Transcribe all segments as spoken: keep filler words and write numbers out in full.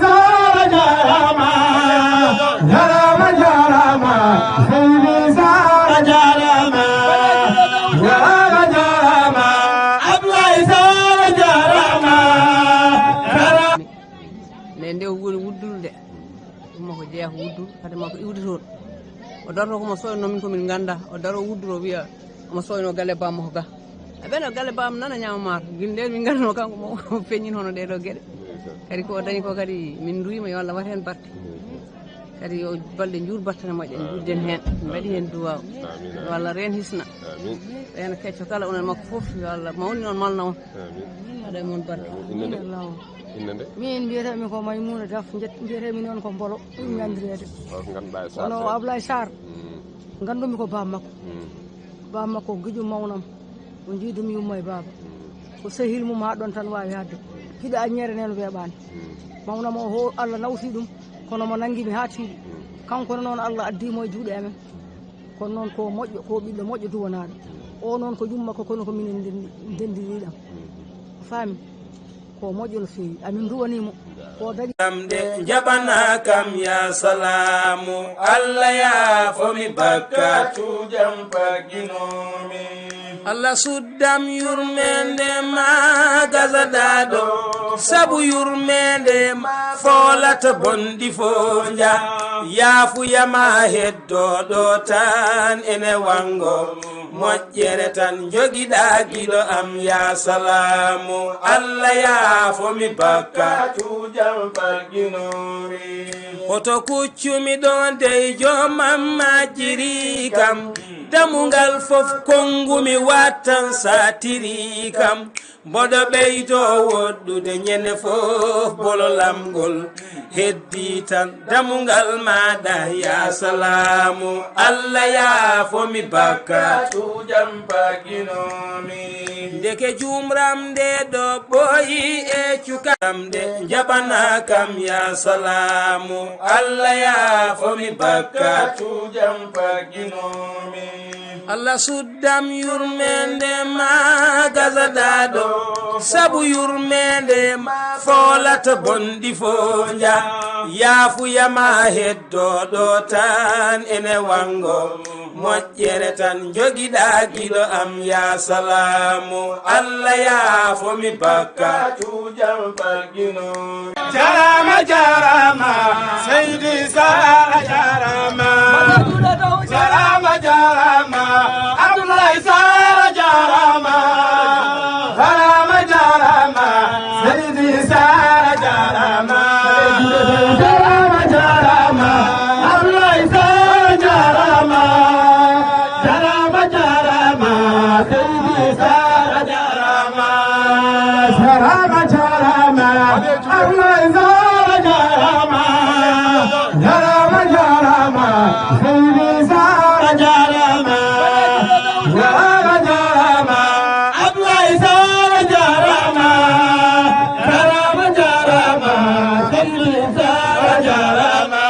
Sara jarama, jarama, jarama, Seydi Sara jarama, jarama, jarama, Ablaye Sara jarama, jarama. Mais nde o woni wudduru nde, ɗum ko jeeya ko wudduru, kadi ma ko iwde toon. O darto ko mo soyno min ko min ganda, o daro wudduro wiya omo soyno galle bammo ko ga. A ɓeno galle bammo nana ñaama maaro. Gila nden min ganduno kanko mo feññin hono ɗeɗo geɗe. Kadi ko o dañi ko kadi min nduyima yo Allah wat hen batte. Kadi yo balɗe njuur battane moƴƴe, njuurden hen, mbaɗi hen duwaw. Yo Allah reen hisna. Reen kecco kala onon makko fof, yo Allah mawni noon malna on. Waɗa e mon barke. Amin. Amin. Min mbiyetee-mi ko Maymuna Daf, njet-, mbiyetee-mi noon ko Mbolo, ɓuri ñanndireede. O ko ngannduɗaa e Sarr. Kono o Ablaye Sarr, nganndu-mi ko baaba makko. Baaba makko ko giƴo mawnam, o njiidumi yumma e baaba. Ko sehil mum haa ɗoon tan waawi haɗde. Giɗo aññeere neen weeɓaani. Mawnam o ho-, Allah nawti ɗum, kono mo nanngi mi haa tiiɗi. Kanko ne noon Allah addi mo e juuɗe amen. Kono noon ko moƴƴo, ko ɓiɗɗo moƴƴo duwanaaɗo. O noon ko yumma ko kono ko minen nden-, ndenndini ɗam. A faami? Ko moƴƴo no feewi. Amin nduwanii mo. Ko dañi kam de njaɓana kam ya salaamu. Allah yaafo mi bakkatuujam pagginoomi. Allah suddam yurmeende ma gazaɗaaɗo. Sabu yurmeende ma foolata bonɗi fof nja. Yaafuyama heddo ɗo tan ene wango. Moƴƴere tan jogiɗa giɗo am ya salaamu. Allah yaafo mi bakkatuujam pagginoomi. Hoto kuccumi ɗo dey jomam majjiri kam. Damungal fof kongumi wattan satiri kam. Mboɗo ɓeydo woɗɗude ñande fof bololam ngol. Heddi tan damungal maɗa ya salaamu. Allah yaafo mi bakkatuujam pagginoomi. Ndeke jumram nde ɗo ɓooyi e cukam nde njaɓana kam ya salaamu. Allah yaafo mi bakkatuujam pagginoomi. Allah suddam yurmeende ma gazaɗaaɗo. Sabu yurmeende ma foolata bonɗi fof nja. Yaafuyama heddo ɗo tan ene wango. Moƴƴere tan jogiɗa giɗo am ya salaamu. Allah yaafo mi bakkatuujam pagginoomi. Jarama, jarama, Seydi Sara jarama. Jarama, jarama, Abdoulaye Sara jarama. Jarama, jarama, Seydi Sara jarama. Jarama, jarama, Abdoulaye Sara jarama. Jarama, jarama, Seydi Sara jarama. Jarama, jarama, Abdoulaye Sara jarama. Jarama, jarama, Seydi Sara jarama. Jarama, jarama, Abdoulaye Sara jarama. Jarama, jarama, Seydi Sara jarama.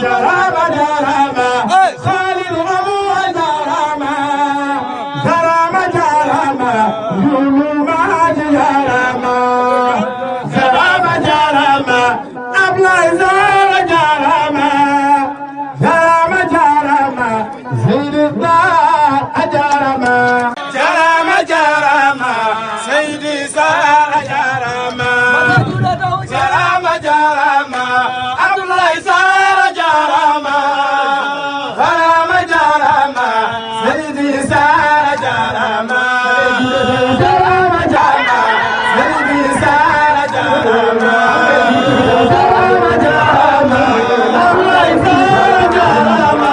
Jarama, jarama, Khalidou Abou jarama. Jarama, jarama, Younouss Madji jarama. Jarama, jarama, Ablaye Sara jarama. Jarama, jarama, Seydi Sara jarama. Jarama, jarama, Seydi Sara jarama. Jarama, jarama, Abdoulaye Sara jarama. Jarama, jarama, Seydi Sara jarama. Jarama, jarama, Seydi Sara jarama. Jarama, jarama, Abdoulaye Sara jarama.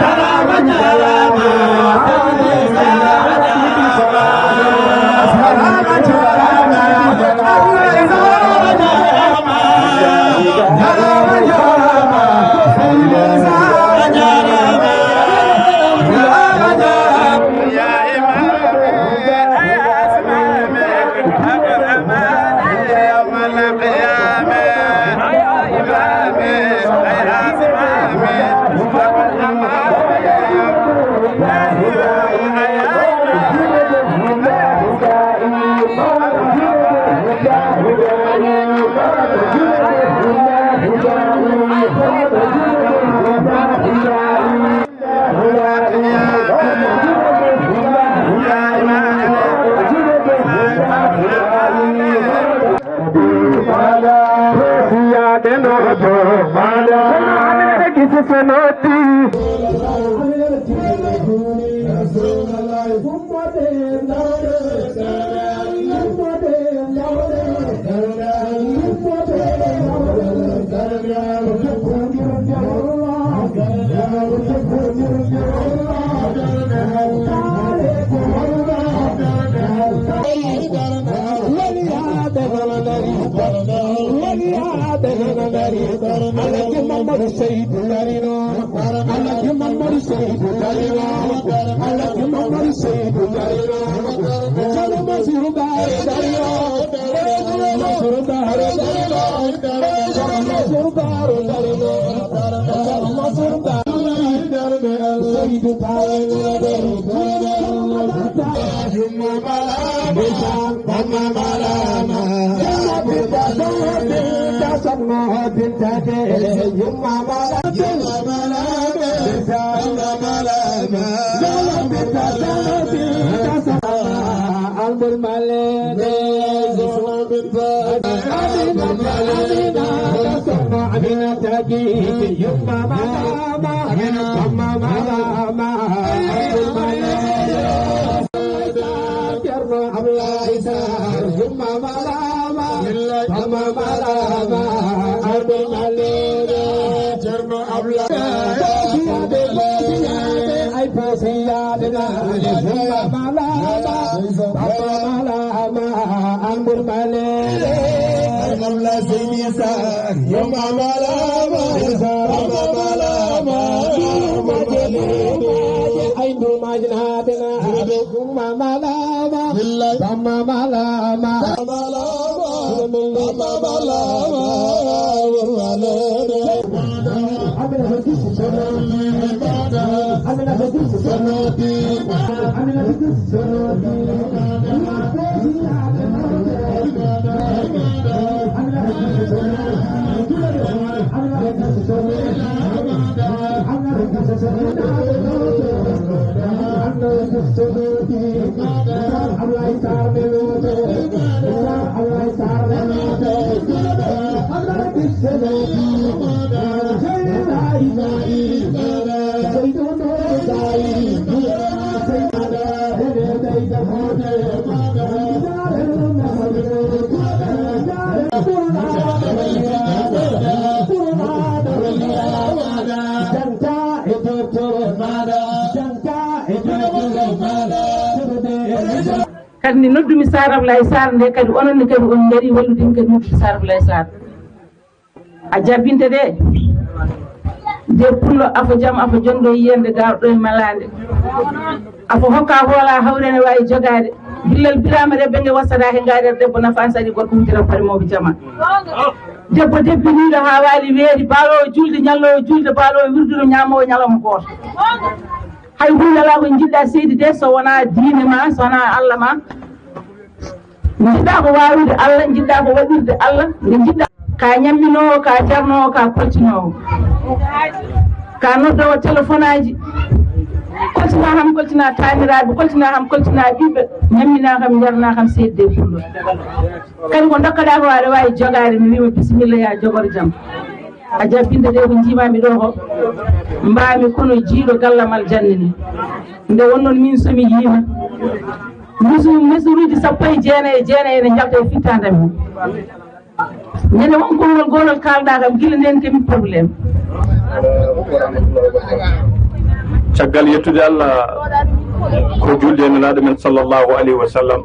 Jarama, jarama, Seydi Sara jarama. Jarama, jarama, Abdoulaye Sara jarama. Alhaji Mamadou Seydou Darino, Alhaji Mamadou Seydou Darino, Alhaji Mamadou Seydou Darino. Salo Mansour Ba Darino, Salo Mansour Ba Darino, Salo Mansour Ba Darino, Salo Mansour Ba. Seydou Darino, Darino. Ceerno Ablaye Sarr, yumma malaama, yumma malaama, Abdou Malick. Ceerno Ablaye. Basiyaade, basiyaade, ay basiyaade, yumma malaama, yumma malaama, Abdou Malick. Ay Ablaye Seydi Sarr, yumma malaama, yumma malaama, Abdou Malick. Ay Abdou Malick. Bamma malama. Bamma malama. Bamma malama. Kadi nde noddumi Sar Ablaye Sarr nde, kadi onon ne kadi on ngari walludimi kadi noddude Sar Ablaye Sarr. A jabbinte de. De pullo afo jam, afo jonɗo yiyande, gawɗo e malande. Afo hokka hoola hawre ne wawi jogade. Billal birama rebbe nge wasata he ngader debbo nafa sari gorko wutira pare mawɓe jama. Debbo debbiniɗo ha wali weeri, baalowo julde, ñallowo julde, baalowo wirdude, ñamowo ñalawma goto. Hay hunde ala ko jiɗɗa seydi de, so wona diine ma, so wona Allah ma. Jiɗɗa ko wawude Allah, jiɗɗa ko waɗirde Allah, nde jiɗɗa. Ka ñamminowo, ka jarnowo, ka koltinowo. Ka noddowo téléphone aji. Koltina kam, koltina taaniraaɓe, koltina kam, koltina ɓiɓɓe. Ñammina kam, jarna kam, seedde e pullo. Kadi ko dokkaɗa ko aɗa wawi jogade, mi wima bisimilla, ya jogor jam. A jabbinde de ko jiimami ɗo ko, mbami kono jiiɗo gallamal jannini. Nde wonnon min somi yiima. Musu-, musuruji sappo e jeenayi e jeenayi ene jalta e fittandam. Ñande won konngol gootol kaalɗa kam, gila nden kemi problème. Caggal yettude Allah, ko julde e Nelaaɗo men sallallahu alayhi wa sallam,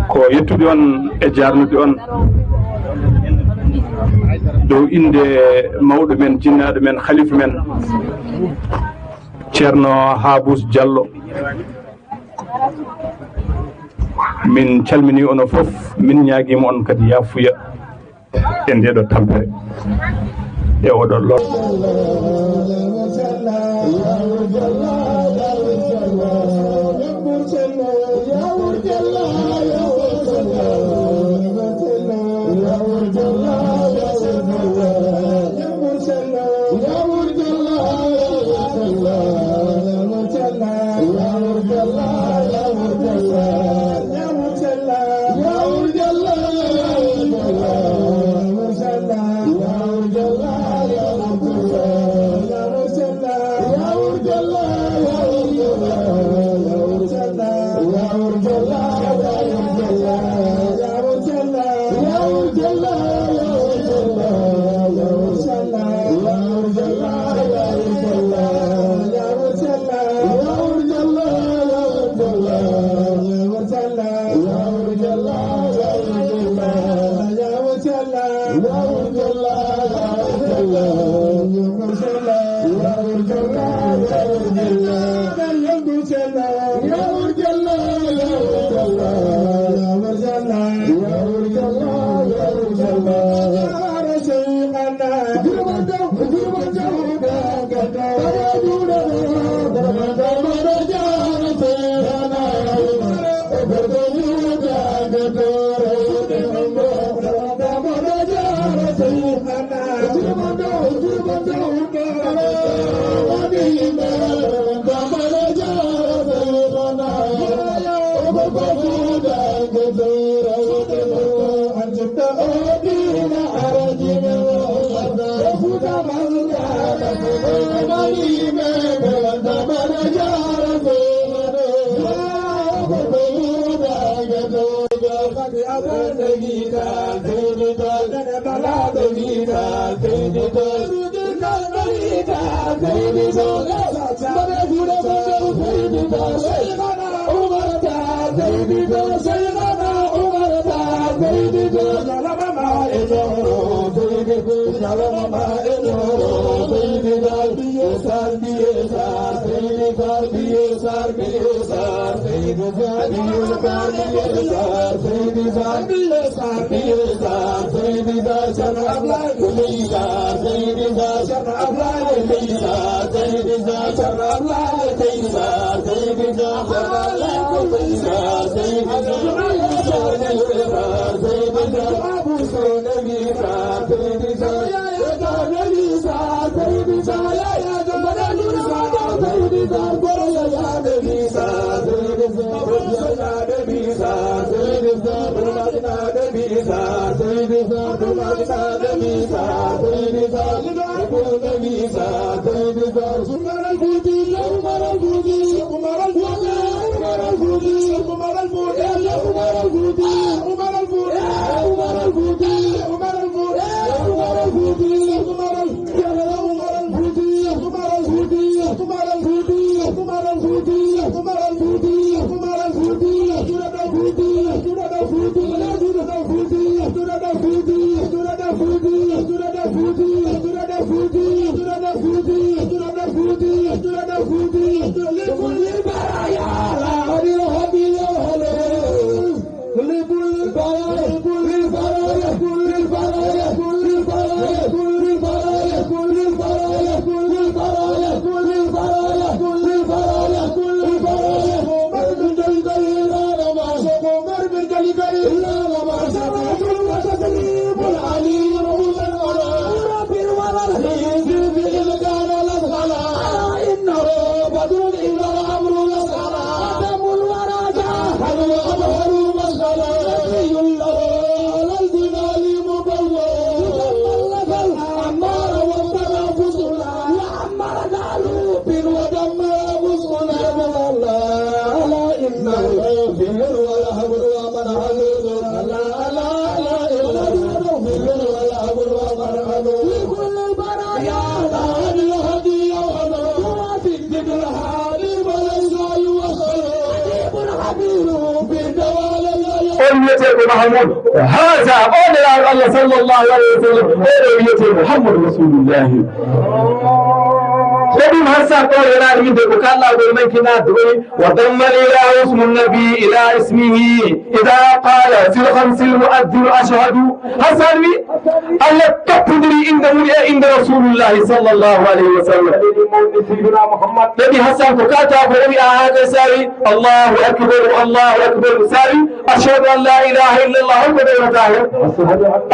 ko yettude on e jaarnude on dow innde mawɗo men, jinnaaɗo men, khalifa men, Ceerno Habous Diallo. Min calmini onon fof, min ñaagiima on kadi yaafuya e ndeeɗo tampere, e oɗo lor. On wiyetee ko Mahamoud. Haza, o Nelaaɗo Allah sallallahu alayhi wa sallam, o ɗo wiyetee Muhammadu Rasulullahi. Ko ɗum Hassan ɗo yonani min de ko kallagol manki nadduɗoy. وضم الإله اسم النبي إلى اسمه إذا قال في الخمس المؤذن أشهد. Hassan wi, Allah tappodiri innde mum e innde Rasulullahi sallallahu alayhi wa sallam. Ɗaɗi Hassan ko kata ko o wi'a haa kay sari, Allahu akbar, Allahu akbar, sari, ashhadu an la ilaha illallah, holko ɗownata hen?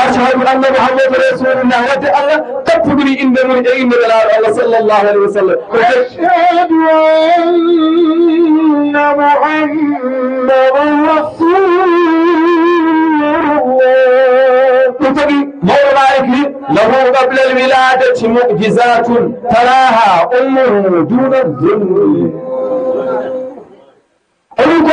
Ashhadu anna Muhammadan Rasulullah, wadde Allah tappodiri innde mum e innde Nelaaɗo Allah sallallahu alayhi wa sallam. أشهد أن محمدا رسول الله. Ɗum tagi mawɗo Malik wi, له قبل الولادة معجزات تراها أمه دون الظنون. Oɗum ko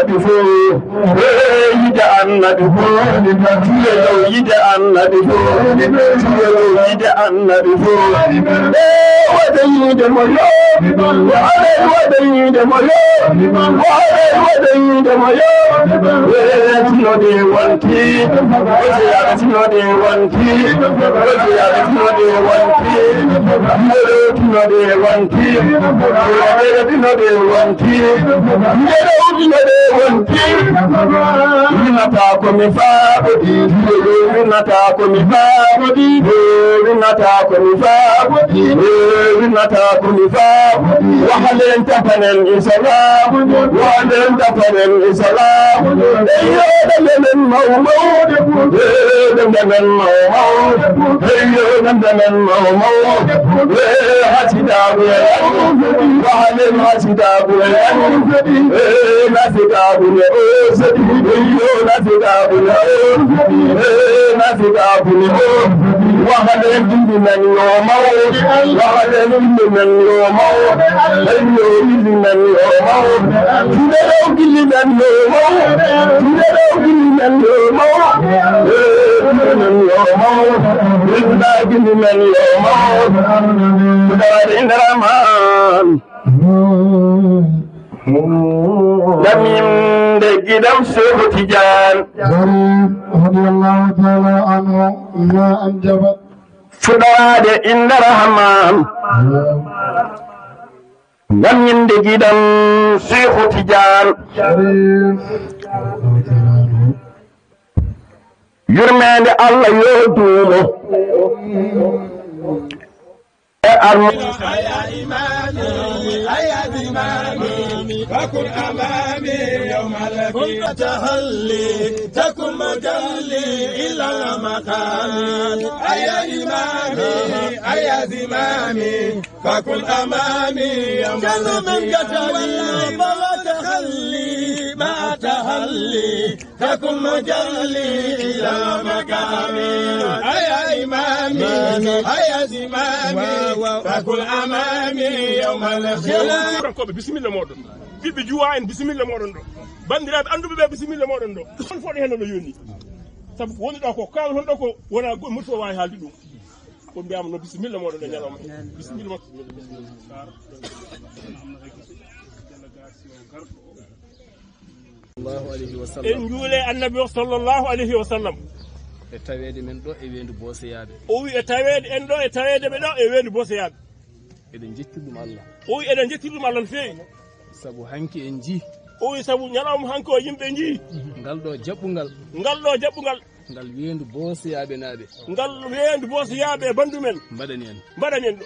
annabi fof. Hey, yiɗde annabi fof. Juule dow yiɗde annabi fof. Juule dow yiɗde annabi fof. Hey, waɗa yiide mo yo. Waɗa yiide mo yo. Waɗa yiide mo yo. Hey, tino de wonti. Hey, tino de wonti. Hey, tino de wonti. Tino de wonti. Tino de wonti. Nde ɗo winnode wonti. Winnata ko mi faabodi. Winnata ko mi faabodi. Winnata ko mi faabodi. Winnata ko mi faabodi. Wahalen tapanen islam. Wahalen tapanen islam. Eyo, ɗemɗe men maw maw. Eyo, ɗemɗe men maw maw. Eyo, ɗemɗe men maw maw. Eyo, hasidagu e lan. Wahalen hasidagu e lan. Eyo, nasidagu ne o sedi. Eyo, nasidagu ne o sedi. Eyo, nasidagu ne o. Wahalen dindi men yo maw. Wahalen dindi men yo maw. Eyo, dindi men yo maw. Juule ɗo gilli men yo maw. Juule ɗo gilli men yo maw. Eh, gilli men yo maw. Ɓe gilli men yo maw. Dawaade innde Rahman. Ngam yimde giɗam Seeku Tijaan. Sharif radiyallahu ta'ala anhu ma anjabat. Fuɗaade innde Rahman. Ngam yimde giɗam Seeku Tijaan. Sharif. Yurmeende Allah yo duumo. E armo. أيا إمامي، أيا زمامي، فكن أمامي يوم القيامة. تهلي، تكن مجلي إلى المقام. أيا إمامي، أيا زمامي، فكن أمامي يوم القيامة. فلا تخلي مع تخلي، تكن مجلي إلى مقامي. أيا إمامي، أيا زمامي، فكن أمامي يوم القيامة. Kankoɓe, bisimilla moɗon. Ɓiɓɓe juwa en, bisimilla moɗon ɗo. Banndiraaɓe annduɓe ɓe, bisimilla moɗon ɗo. On fof ɗo heen no yoni. Sabu woni ɗo ko, kala toon ɗo ko wona go-, moɗo fof waawi haalde ɗum. Ko mbiyama no bisimilla moɗon e ñalawma. Bisimilla moɗon. Sallallahu alayhi wa sallam. En njuule annabi o sallallahu alayhi wa sallam. E taweede men ɗo e weendu Booseyaaɓe. O wi e taweede en ɗo e taweede ɓe ɗo e weendu Booseyaaɓe. Eɗen njettiri ɗum Allah. O wi eɗen njettiri ɗum Allah no feewi. Sabu hanki en njii. O wi sabu ñalawma hanki o yimɓe njii. Ngal ɗo jaɓɓungal. Ngal ɗo jaɓɓungal. Ngal weendu Booseyaaɓe naaɓe. Ngal weendu Booseyaaɓe e banndu men. Mbaɗani en. Mbaɗani en ɗo.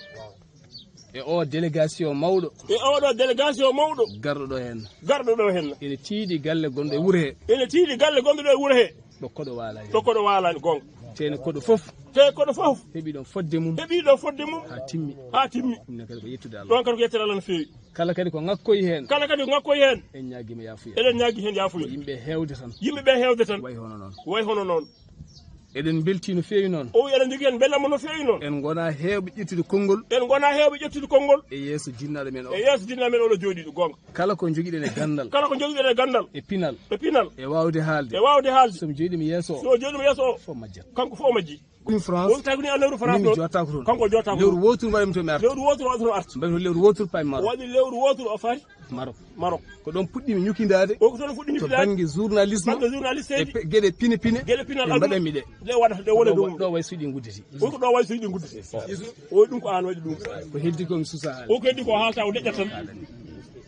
E o délégation mawɗo. E oɗo délégation mawɗo. Garɗo ɗo henna. Garɗo ɗo henna. Ene tiiɗi galle gonɗo e wuro he. Ene tiiɗi galle gonɗo ɗo e wuro he. Ɗo koɗo waalaani. Ɗo koɗo waalaani, goonga. Te ene koɗo fof. Te koɗo fof. Heɓi ɗon fodde mum. Heɓi ɗo fodde mum. Haa timmi. Haa timmi. Ɗum ne kadi ko yettude Allah. Ɗon kadi ko yettude Allah no feewi. Kala kadi ko ŋakkoyi heen. Kala kadi ko ŋakkoyi heen. En ñaagiima yaafuya. Eɗen ñaagi heen yaafuya. Yimɓe heewde tan. Yimɓe ɓe heewde tan. Way hono noon. Way hono noon. Eɗen mbeltii no feewi noon. O wi eɗen njogii heen mbellamma no feewi noon. En ngonaa heewɓe ƴettude konngol. En ngonaa heewɓe ƴettude konngol. E yeeso jinnaaɗo men o. E yeeso jinnaaɗo men o ɗo jooɗiiɗo, goonga. Kala ko njogiɗen e ganndal. Kala ko njogiɗen e ganndal. E pinal. E pinal. E waawde haalde. E waawde haalde. So mi jooɗiima yeeso o. So o jooɗiima yeeso o. Fof majjat. Kanko fof o majjii. Ɗum France. Woni tawi ko ni e lewru France. Min mi ɗo. Jottaako toon. Kanko o jottaako toon. Lewru wooturu mbaɗi mi to mi arta. Lewru wooturu waɗi toon arta. Mbaɗi ko lewru wooturu o fari. Waɗi lewru wooturu o fari. Maroc. Maroc. Ko ɗoon puɗɗiimi ñukindaade. O ko toon fuɗɗiimi ñukindaade. To bannge journaliste. Bannge journaliste. E pe-, geɗe pine pine. Geɗe pinal. Ɗe aduna. Mbaɗanmi ɗe. Ɗe waɗa, ɗe wona ɗo. Ɗo way suuɗi ngudditi. O ko ɗo way suuɗi ngudditi. O ɗum ko aan waɗi ɗum. Ko heddi ko mi susa haala. O ko heddi ko haalta o deƴƴat tan.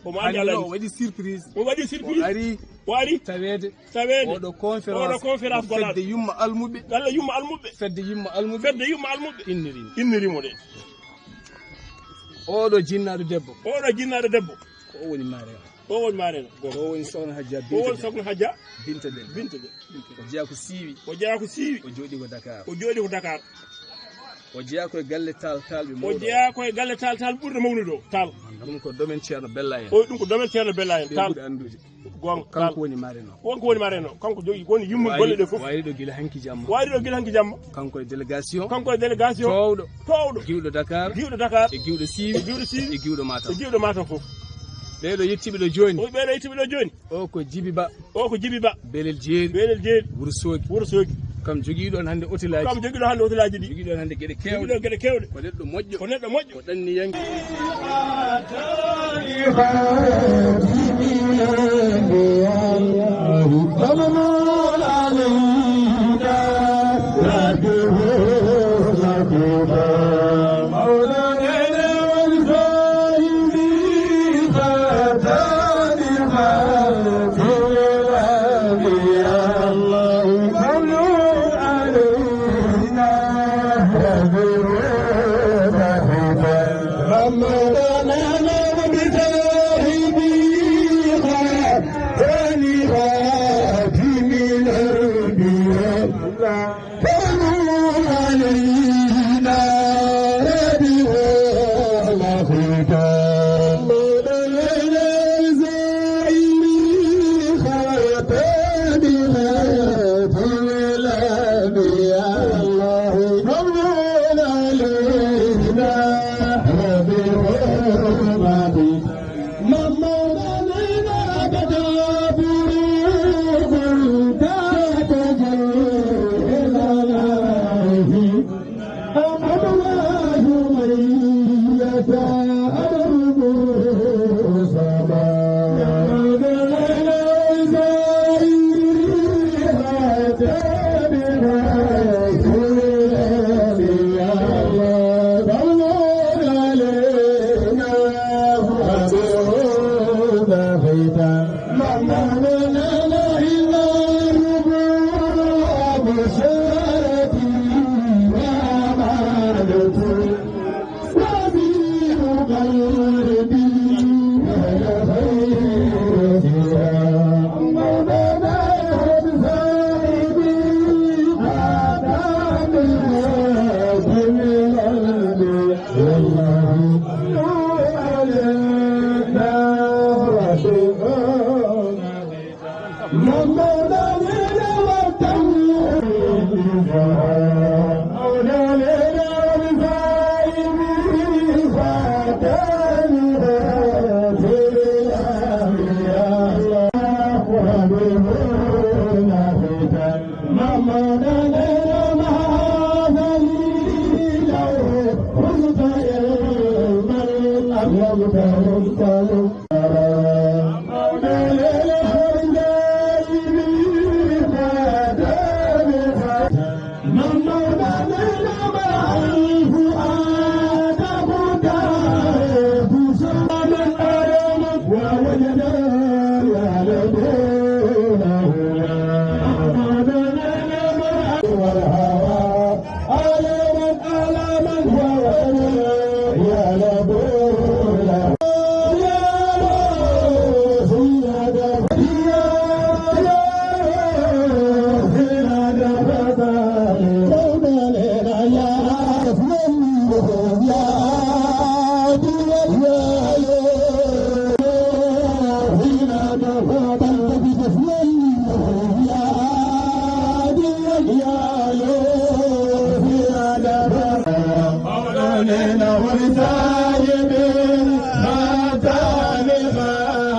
Omo anndi. Hannde alaa o waɗi surprise. O waɗi surprise. O ari. O ari. Taweede. Taweede. Oɗo conférence. Oɗo conférence ko fedde yumma almuɓe. Galle yumma almuɓe. Fedde yumma almuɓe. Fedde yumma almuɓe. Inniri mo. Inniri mo ɗe. Oɗo jinnaaɗo debbo. Oɗo jinnaaɗo debbo. Ko o woni maare. O woni maare. O woni Sokhna Hadja. O woni Sokhna Hadja. Binta Debbo. Binta Debbo. O jeyaa ko siiwi. O jeyaa ko siiwi. O jooɗii ko Dakar. O jooɗii ko Dakar. O jeyaa ko e galle Taal Taal ɓe. O jeyaa ko e galle Taal Taal ɓurɗo mawnude o. Taal. Ɗum ko domaine Ceerno Bella en. O, ɗum ko domaine Ceerno Bella en. Taal. Ɓe ɓuri anndude. Goonga. Kanko woni marraine o. Kanko woni marraine o. Kanko jogii, woni yumma golle ɗe fof. Waali ɗo gila hanki jamma. Waali ɗo gila hanki jamma. Kanko e délégation. Kanko e délégation. Toowɗo. Toowɗo. Giwɗo Dakar. Giwɗo Dakar. E giwɗo Siiwi. E giwɗo Siiwi. E giwɗo Matam. E giwɗo Matam fof. Ɓeeɗo yettiiɓe ɗo jooni. O, ɓeeɗo yettiiɓe ɗo jooni. O ko Jibi Ba. O ko Jibi Ba. Belel Jeeri. Belel Jeeri. Wuro Soogi. Wuro Soogi. Kam jogiiɗo on hannde otelaaji. Kam jogiiɗo hannde otelaaji ɗi. Jogiiɗo on hannde geɗe keewɗe. Jogiiɗo geɗe keewɗe. Ko neɗɗo moƴƴo. Ko neɗɗo moƴƴo. Ko ɗanniyanke.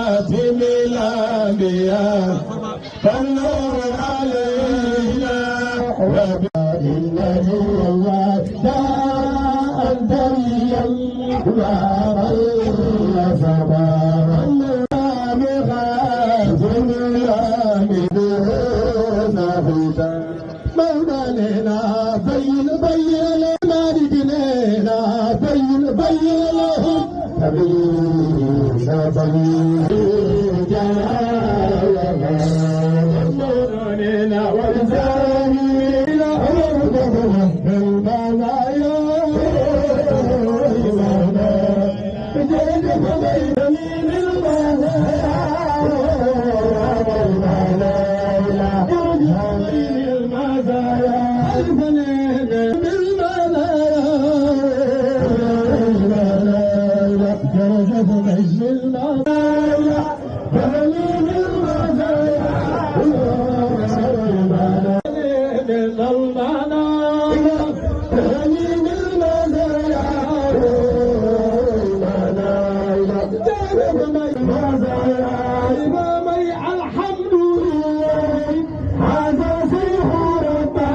خاتم الأنبياء فالنور علينا وبالنبي الله جاء الدليل وبلغ سبا والنبي خاتم الأنبياء مولانا بين، بين لهم، مالك لنا، بين، بين لهم. تبين، تبين، جعلنا مولانا وزارنا إلى أرض المنايا. الحمد لله، هذا سيح ربه.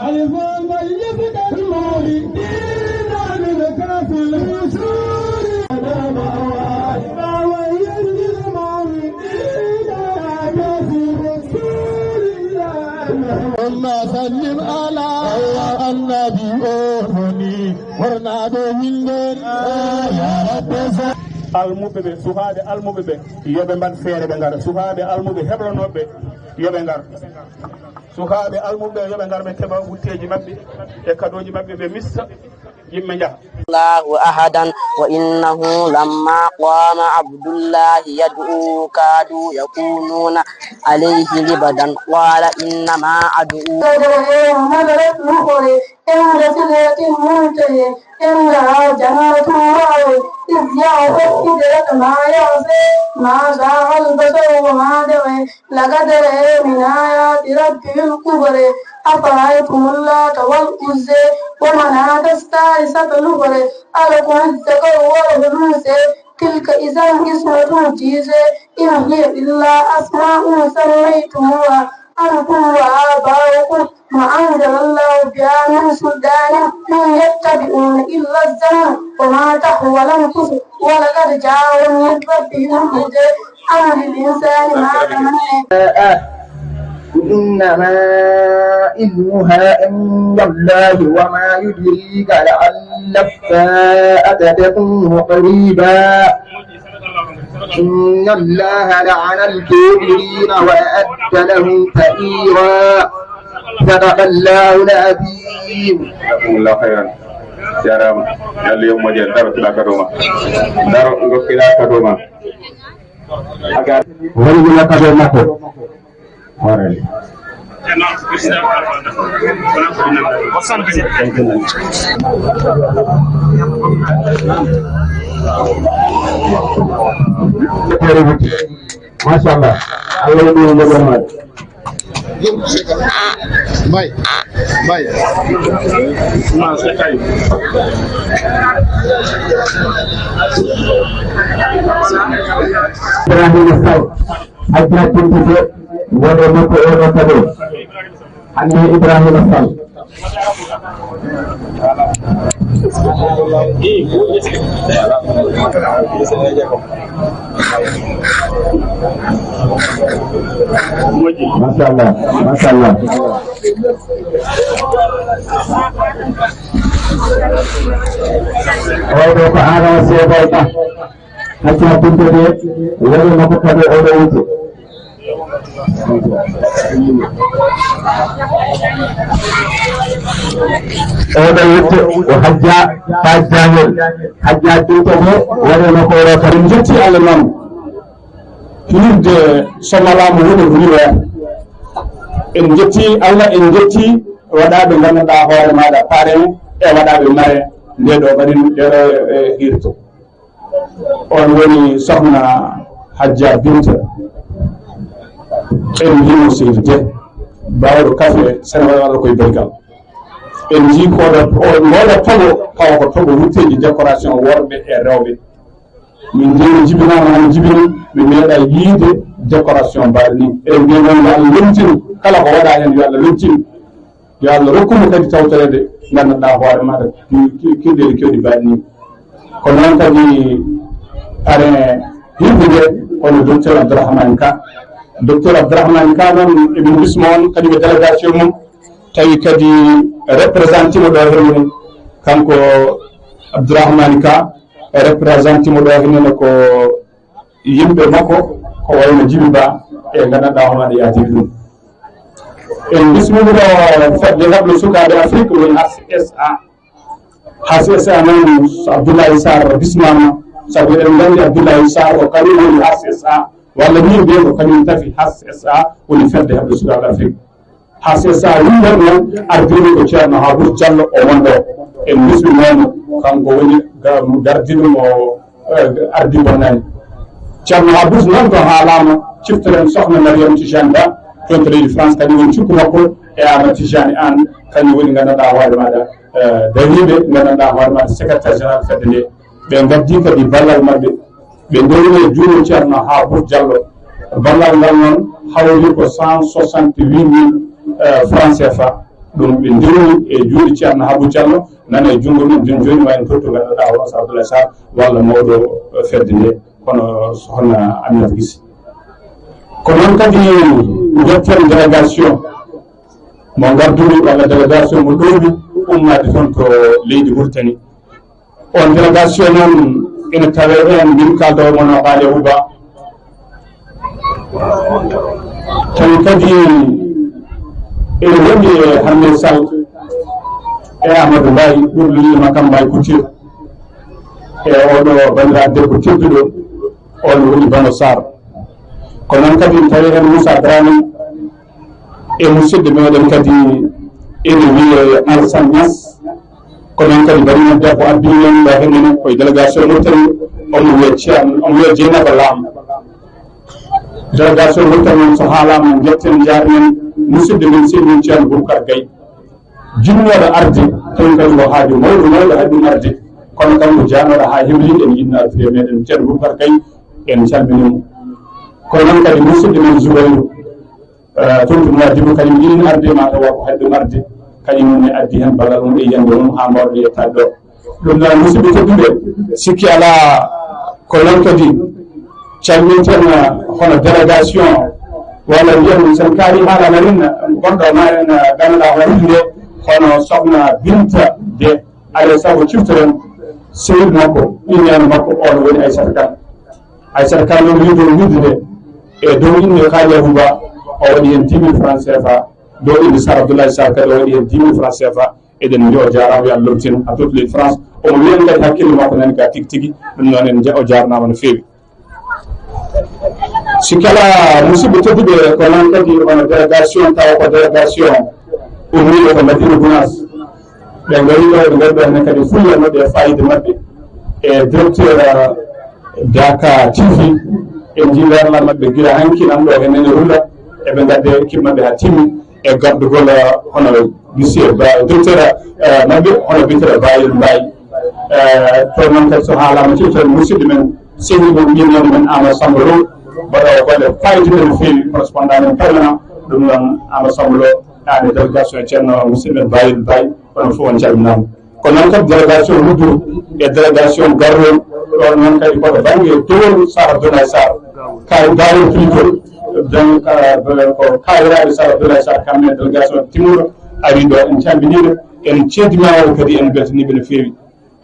ألف من يفتح المولدين من كاس الوصول. أنا موالي ما ويل المولدين يا كاس الوصول. اللهم سلم على النبي أوفني. Almuɓɓe ɓe, sukaaɓe almuɓɓe ɓe, yo ɓe mbaɗ feere ɓe ngara. Sukaaɓe almuɓɓe heɓlanooɓe, yo ɓe ngar. Sukaaɓe almuɓɓe, yo ɓe ngar, ɓe keɓa wutteeji maɓɓe e kadooji maɓɓe, ɓe mista, yimɓe njaha. الله أحدا، وإنه لما قام عبد الله يدعوه كادوا يكونون عليه لبدا، قال إنما أدعو. Nadarat nufore, inda sidratil muntaha, indaha jannatul ma'wa, iz yaghsha sidrata ma yaghsha, ma zagha al basaru wa ma tagha, laqad ra'a min ayati rabbihil kubra, afara'aytumul lata wal uzza, wa manata as-salisata al ukhra, alakum az-zakaru wa lahul unsa, tilka idhan qismatun dhiza, in hiya illa asma'un sammaytumuha أنتم وآباؤكم ما أنزل الله بها من سلطان إن يتبعون إلا الظن وما تهوى الأنفس ولقد جاءهم من ربهم الهدى أم للإنسان ما تمنى. إنما علمها عند الله وما يدريك لعل الساعة تكون قريبا. إن الله لعن الكافرين وأعد لهم سعيرا. صدق الله العظيم. جزاكم الله خيرا. Jaaraama. Yalla yo moƴƴere. Daro, kiɗa kado ma. Daro, ngo kiɗa kado ma. Woni gila kado makko. Hoorere. Machallah. Allah waɗi mo jamaade. Mbay. Mbay. Ibrahima Sall. Hajjat Binta Diop, wonde makko o ɗo kadi. Hannde Ibrahima Sall. Machallah, machallah. Oɗo ko Adama Seeday Ba. Hacca Binta de, waɗi makko kadi oɗo wutte. Oɗo wutte, o Hajja Ba Jangel. Hajja Binta de, waɗi makko oɗo kadi. En jetti Allah noon. Hinirde so malaama woni ko riiwata. En jetti Allah, en jetti waɗaaɓe ngannduɗaa hoore maaɗa, parrain e waɗaaɓe marraine nde ɗo mbaɗen nde ɗo, e, hirto. On woni sohna Hajja Binta. En mbiyii mo seydi Dieng, baawɗo kafe Senegal, walla koye Baygal. En njii ko ɗo, o, ngooɗo toɓo, tawa ko toɓo wutteeji décoration worɓe e rewɓe. Min njii jibinaama hano jibini, mi meeɗa yiide décoration mbaɗa ni. Eɗen mbiya noon yo Allah lomtin kala ko waɗa heen, yo Allah lomtin. Yo Allah rokku mo kadi tawtoreede, nganndanɗaa hoore maaɗa ki-, ki-, kiɗɗeeli kewɗi mbaɗa ni. Ko noon kadi pare yimɓe ɓe, kono docteur Abdourahmane Ka. Docteur Abdourahmane Ka noon, emin bismo on kadi e délégation mum, tawi kadi représenté mo ɗo henne, kanko Abdourahmane Ka, représenté mo ɗo henne ko yimɓe makko, ko wayno Jibi Ba, e nganndanɗaa hono aɗa yaadiri ɗum. En bismima ɗo fedde heɓlo sukaaɓe Afrique, woni H C S A. H C S A noon, so Abdoulaye Sarr bismaama, sabu eɗen nganndi Abdoulaye Sarr ko kañum woni H C S A, walla min mbiyen ko kañum tafi H C S A, woni fedde heɓlo sukaaɓe Afrique. H C S A winndere noon, ardini ko Ceerno Haabus Jallo, o wonɗo en bisminooma, kanko woni ga-, gardiɗo mo, eh, ardi bonnani. Ceerno Haabus noon ko haalaama, ciftoren Sohna Mariam Tijani Ba, toon to leydi France, kañum woni cukko makko, e Aamadu Tijani Aan, kañum woni nganndanɗaa hoore maaɗa, eh, dariiɓe, nganndanɗaa hoore maaɗa secrétaire général fedde nde. Ɓe ngaddi kadi ballal maɓɓe, ɓe ndewni e juuɗe Ceerno Haabus Jallo. Ballal ngal noon hawri ko cent soixante-huit mille, eh, francs C F A. Ɗum ɓe ndewni e juuɗe Ceerno Haabus Jallo, nana e junngo mum, jooni jooni ma en tottu, nganndanɗaa hono Oustaz Abdoulaye Sarr walla mawɗo, eh, fedde nde, kono Sohna Aminata Gise. Ko noon kadi njetten délégation mo ngarduɗo, walla délégation mo ɗowmi ummaade toon to leydi Mauritanie. On délégation noon ina tawee heen min kaaldowo mon o Haali Abuba. Tawi kadi ene wondi e Hammee Sall e Amadou Mbaye, ɓurɗo lilima kam Mbaye Couture, e oɗo banndiraaɗo debbo tedduɗo, on woni Bano Sarr. Ko noon kadi ene tawee heen Moussa Dramé, e musidɗo meɗen kadi ene wiyee Alassane Niass. Ko noon kadi mbaɗi men debbo abbi men ɗo hennene koye délégation Mauritanie, omo wiyee Ceerno, omo wiyee Dieynaba Lam. Délégation Mauritanie noon so haalaama, njetten njaarnen musidɗo men senior Ceerno Boubacar Gaye. Jinnooɗo arde, tawi kadi ko haaju mawɗo mawɗo haɗi ɗum arde. Kono kanko jaanooɗo haa hewlii, en yiɗno artude e meɗen Ceerno Boubacar Gaye, en calminii mo. Kono noon kadi musidɗo men Zoubayrou, Eh, toon to Nouadhibou, kañum yiɗi arde, ma tawa ko haɗi ɗum arde. Kañum ne addi heen ballal mum e yiyannde mum haa mbaawɗen yettaade ɗo. Ɗum noon, musidɓe tedduɓe, sikki alaa ko noon kadi calminten, eh, hono délégation, walla mbiyen sen kaari haala narin gonɗo ma en, eh, ganduɗa hono nde, hono Sokhna Binta De. Alaa e sago ciftoren sehil makko, inniyano makko, on woni Aissata Kane. Aissata Kane noon, wiide o wiide nde, e dow innde Haali Abuba, o waɗi heen dix mille francs C F A, dow innde Sar Abdoulaye Sarr kadi, o waɗi heen dix mille francs C F A. Eɗen mbiya o jaaraama, yo Allah lomtin, a tottule France. Omo wiya en kadi hakkille makko nani ka tigi tigi, ɗum noon en ja-, o jaarnaama no feewi. Si kala musidɓe tedduɓe, ko noon kadi hono délégation, tawa ko délégation ummiiɗo ko Madina Gounass. Ɓe ngari ɗo, ɓe ngari ɗo heen kadi fulla maɓɓe e fayida maɓɓe. E directeur, eh, Daka T V, en njii leeral maɓɓe gila hanki nan ɗo heen nene rulla. Eɓe ngadde équipe maɓɓe haa timmi. E gardugol, eh, hono monsieur Ba, directeur, eh, maɓɓe, hono biyeteeɗo Bayel Mbaye. Eh, to noon kadi so haalaama, ciftoɗen musidɗo men, sehil men, ɓiy men, men Amadou Samba Lo, mbaɗoowo golle fayde no feewi, correspondant men permanent, ɗum noon Amadou Samba Lo, aan e délégation Ceerno musidɗo men Bayel Mbaye, onon fof on calminaama. Ko noon kadi délégation Wuddu e délégation Garwel, ɗon noon kadi ko to bannge Dowol Sara Abdoulaye Sarr, kay Dawol Pulito, donc, eh, ko kayiraaɓe Sara Abdoulaye Sarr, kamɓe délégation timmuɗo ari ɗo, en calminiiɓe, en ceedima on kadi, en mbeltaniiɓe no feewi.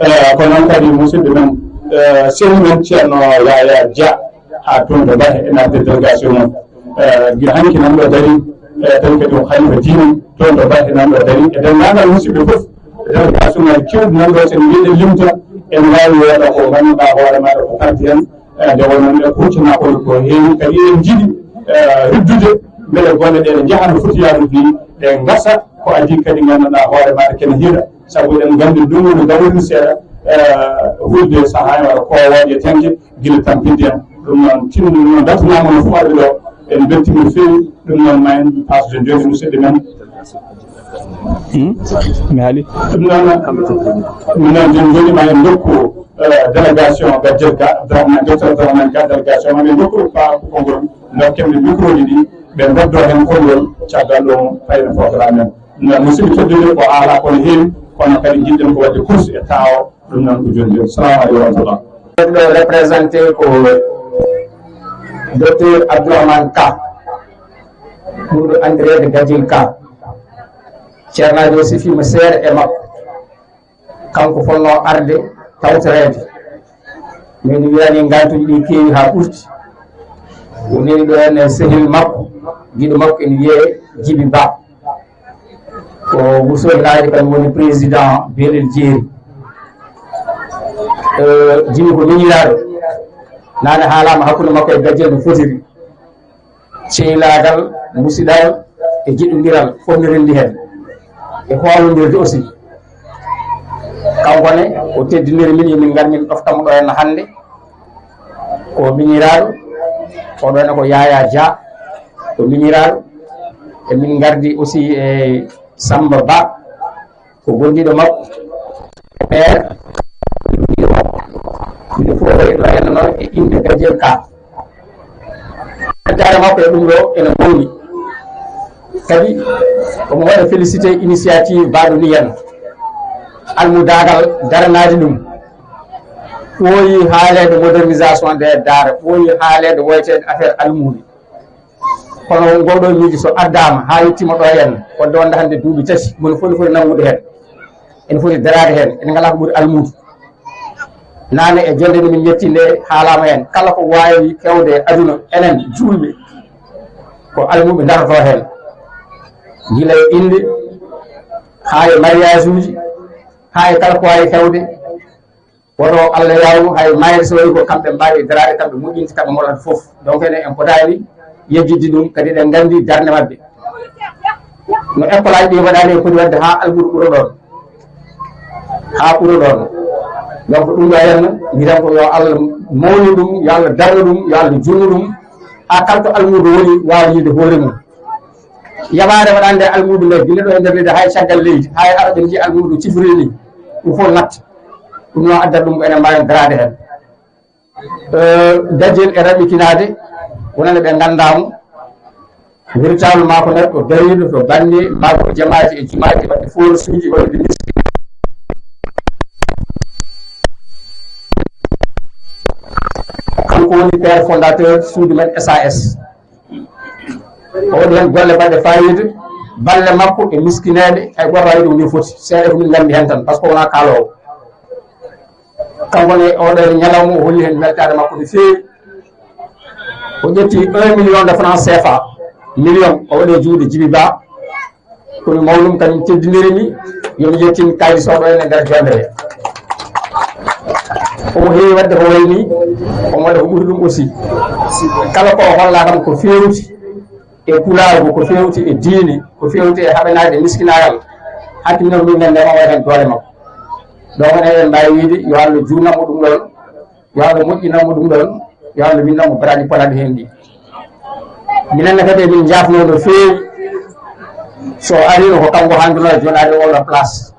Eh, ko noon kadi musidɓe men, eh, sehil men Ceerno Yaya Dia, haa toon to Mbahe, en arde délégation mum. Eh, gila hanki nan ɗo dari, eh, tawi kadi ko halifa diine toon to Mbahe nan ɗo dari, e denndaangal musidɓe fof, délégation ngaji kewɗi nan ɗo, so en mbiɗen limta, en waawi wooda ko ngannduɗaa hoore maaɗa ko tardi en, eh, nde wonno nde kuccana on ko heewi, kadi eɗen njiɗi, eh, riddude mbele golle ɗe ɗe njaha no foti yaarude ni, ɗe ngasa, ko adii kadi ngannduɗaa hoore maaɗa kene hiira, sabu eɗen nganndi ɗum woni gawri seeɗa, eh, hulde sahaa en walla koowooje e tenke, gila tampinde en. Ɗum noon, tinno noon, dartanaama no fof arɓe ɗo, en mbeltiima no feewi. Ɗum noon, ma en paasde jooni musidɗo men. Hmm? Mi haali. Ɗum noon, ɗum noon, min njoni ma en ndokku, eh, délégation Gajel ka, Abdourahmane, docteur Abdourahmane Ka, délégation ma en ndokku pa ko konngol, ndokken ɓe micro ji ɗi, ɓe ndoddoo heen konngol, caggal ɗum, payen programme men. Ɗum noon, musidɓe tedduɓe, ko haala ko no heewi, kono kadi njiɗɗen ko waɗde course e tawo, ɗum noon ko jooni jooni. Salamu aleykum wa rahmatullah. Ɗo représenté ko docteur Abdourahmane Ka, ɓurɗo anndireede Gajel Ka. Ceernaajo o sifiima seeɗa e makko. Kanko fotnoo arde tawtoreede. Min wiyani ngantuuji ɗi keewi haa ɓurti. O neli ɗo en sehil makko, giɗo makko ene wiyee Jibi Ba. Ko Wursoy Laaji kam woni président Belel Jeeri. Eh, Jibi ko miñiraaɗo. Naane haalaama hakkunde makko e Gajel no fotiri. Ceylaagal, musidal e jiɗɗondiral fof no renndi heen. E hoolondirde aussi. Kanko ne, o teddiniri min, emin ngar min ɗofta mo ɗo henna hannde. Ko miñiraaɗo, o ɗo ne ko Yaya Dia, ko miñiraaɗo. Emin ngardi aussi e Samba Ba, ko gondiiɗo makko. Père, miɗo fof ɗo henna noon e innde Gajel Ka. Daara makko e ɗum ɗo ene mawni. Kadi omo waɗa félicité initiative baɗo ni henna. Almudaagal daranaade ɗum. Ɓooyi haaleede modernisation nde daara, ɓooyi haaleede woyteede affaire almuudo. Kono ngoo ɗoo miijo so addaama haa yettiima ɗo henna, fodde wonde hannde duuɓi tati, moni foti foti nanngude heen. Ene foti daraade heen, ene ngalaa ko ɓuri almuudo. Naane e jonnde nde min njetti nde haalaama heen, kala ko waawi fewde e aduna, enen juulɓe, ko almuuɓe ndarotoo heen. Gila e innde, haa e mariage uji, haa e kala ko waawi fewde. Woto Allah yawnu, hay mayre so waɗi ko kamɓe mbaawi daraade, kamɓe moƴƴinta, kamɓe moɗata fof. Donc enen en potaani yejjitde ɗum, kadi eɗen nganndi darnde maɓɓe. No école aji ɗi mbaɗaani, en poti waɗde haa almuudo ɓura ɗoon. Haa ɓura ɗoon. Donc ɗum ɗo henna, mbiɗen ko yo Allah mawnin ɗum, yo Allah darnu ɗum, yo Allah juutnu ɗum. Haa kala to almuudo woni waawa yiide hoore mum. Yabaare waɗande almuudo nde, gila ɗo e nder leydi, hay caggal leydi, hay ara ɓe nji almuudo cifri ni, ɗum fof natta. Ɗum noon addat ɗum ko enen mbaawen daraade heen. Eh, Gajel e raɓɓitinaade, wonande ɓe nganndaa mo. Wirtaandu maa ko neɗɗo dariiɗo to bannge maa ko jamaaji e jumaaji, waɗde forsuuji, waɗde miski. Kanko woni père fondateur suudu men S A S. O waɗi heen golle baɗɗe faayiida, balle makko e miskineeɓe, hay gooto waawi ɗum ni foti. Seeɗa ko min nganndi heen tan, par ce que wonaa kaaloowo. Kanko ne, oɗo e ñalawma, o holli heen weltaare makko no feewi. O ƴetti un million de francs C F A, million, o waɗi e juuɗe Jibi Ba. Ko mi mawɗum kañum teddiniri mi, yo mi yettin kaydi soɗo en e nder jonde he. Omo heewi waɗde ko wayi ni, omo waɗa ko ɓuri ɗum aussi. Kala ko o holla kam ko feewti e pulaagu, ko feewti e diine, ko feewti e haɓanaade miskinaagal, hakkille mum min nganndi ma waɗi heen doole makko. Donc, eɗen mbaawi wiide yo Allah juutnan mo ɗum ɗoon, yo Allah moƴƴinan mo ɗum ɗoon, yo Allah winnan mo baraaji polaɗi heen ɗi. Minen ne kadi emin njaafnoo no feewi, so o ariino ko kanko hannduno e joɗaade oɗo place.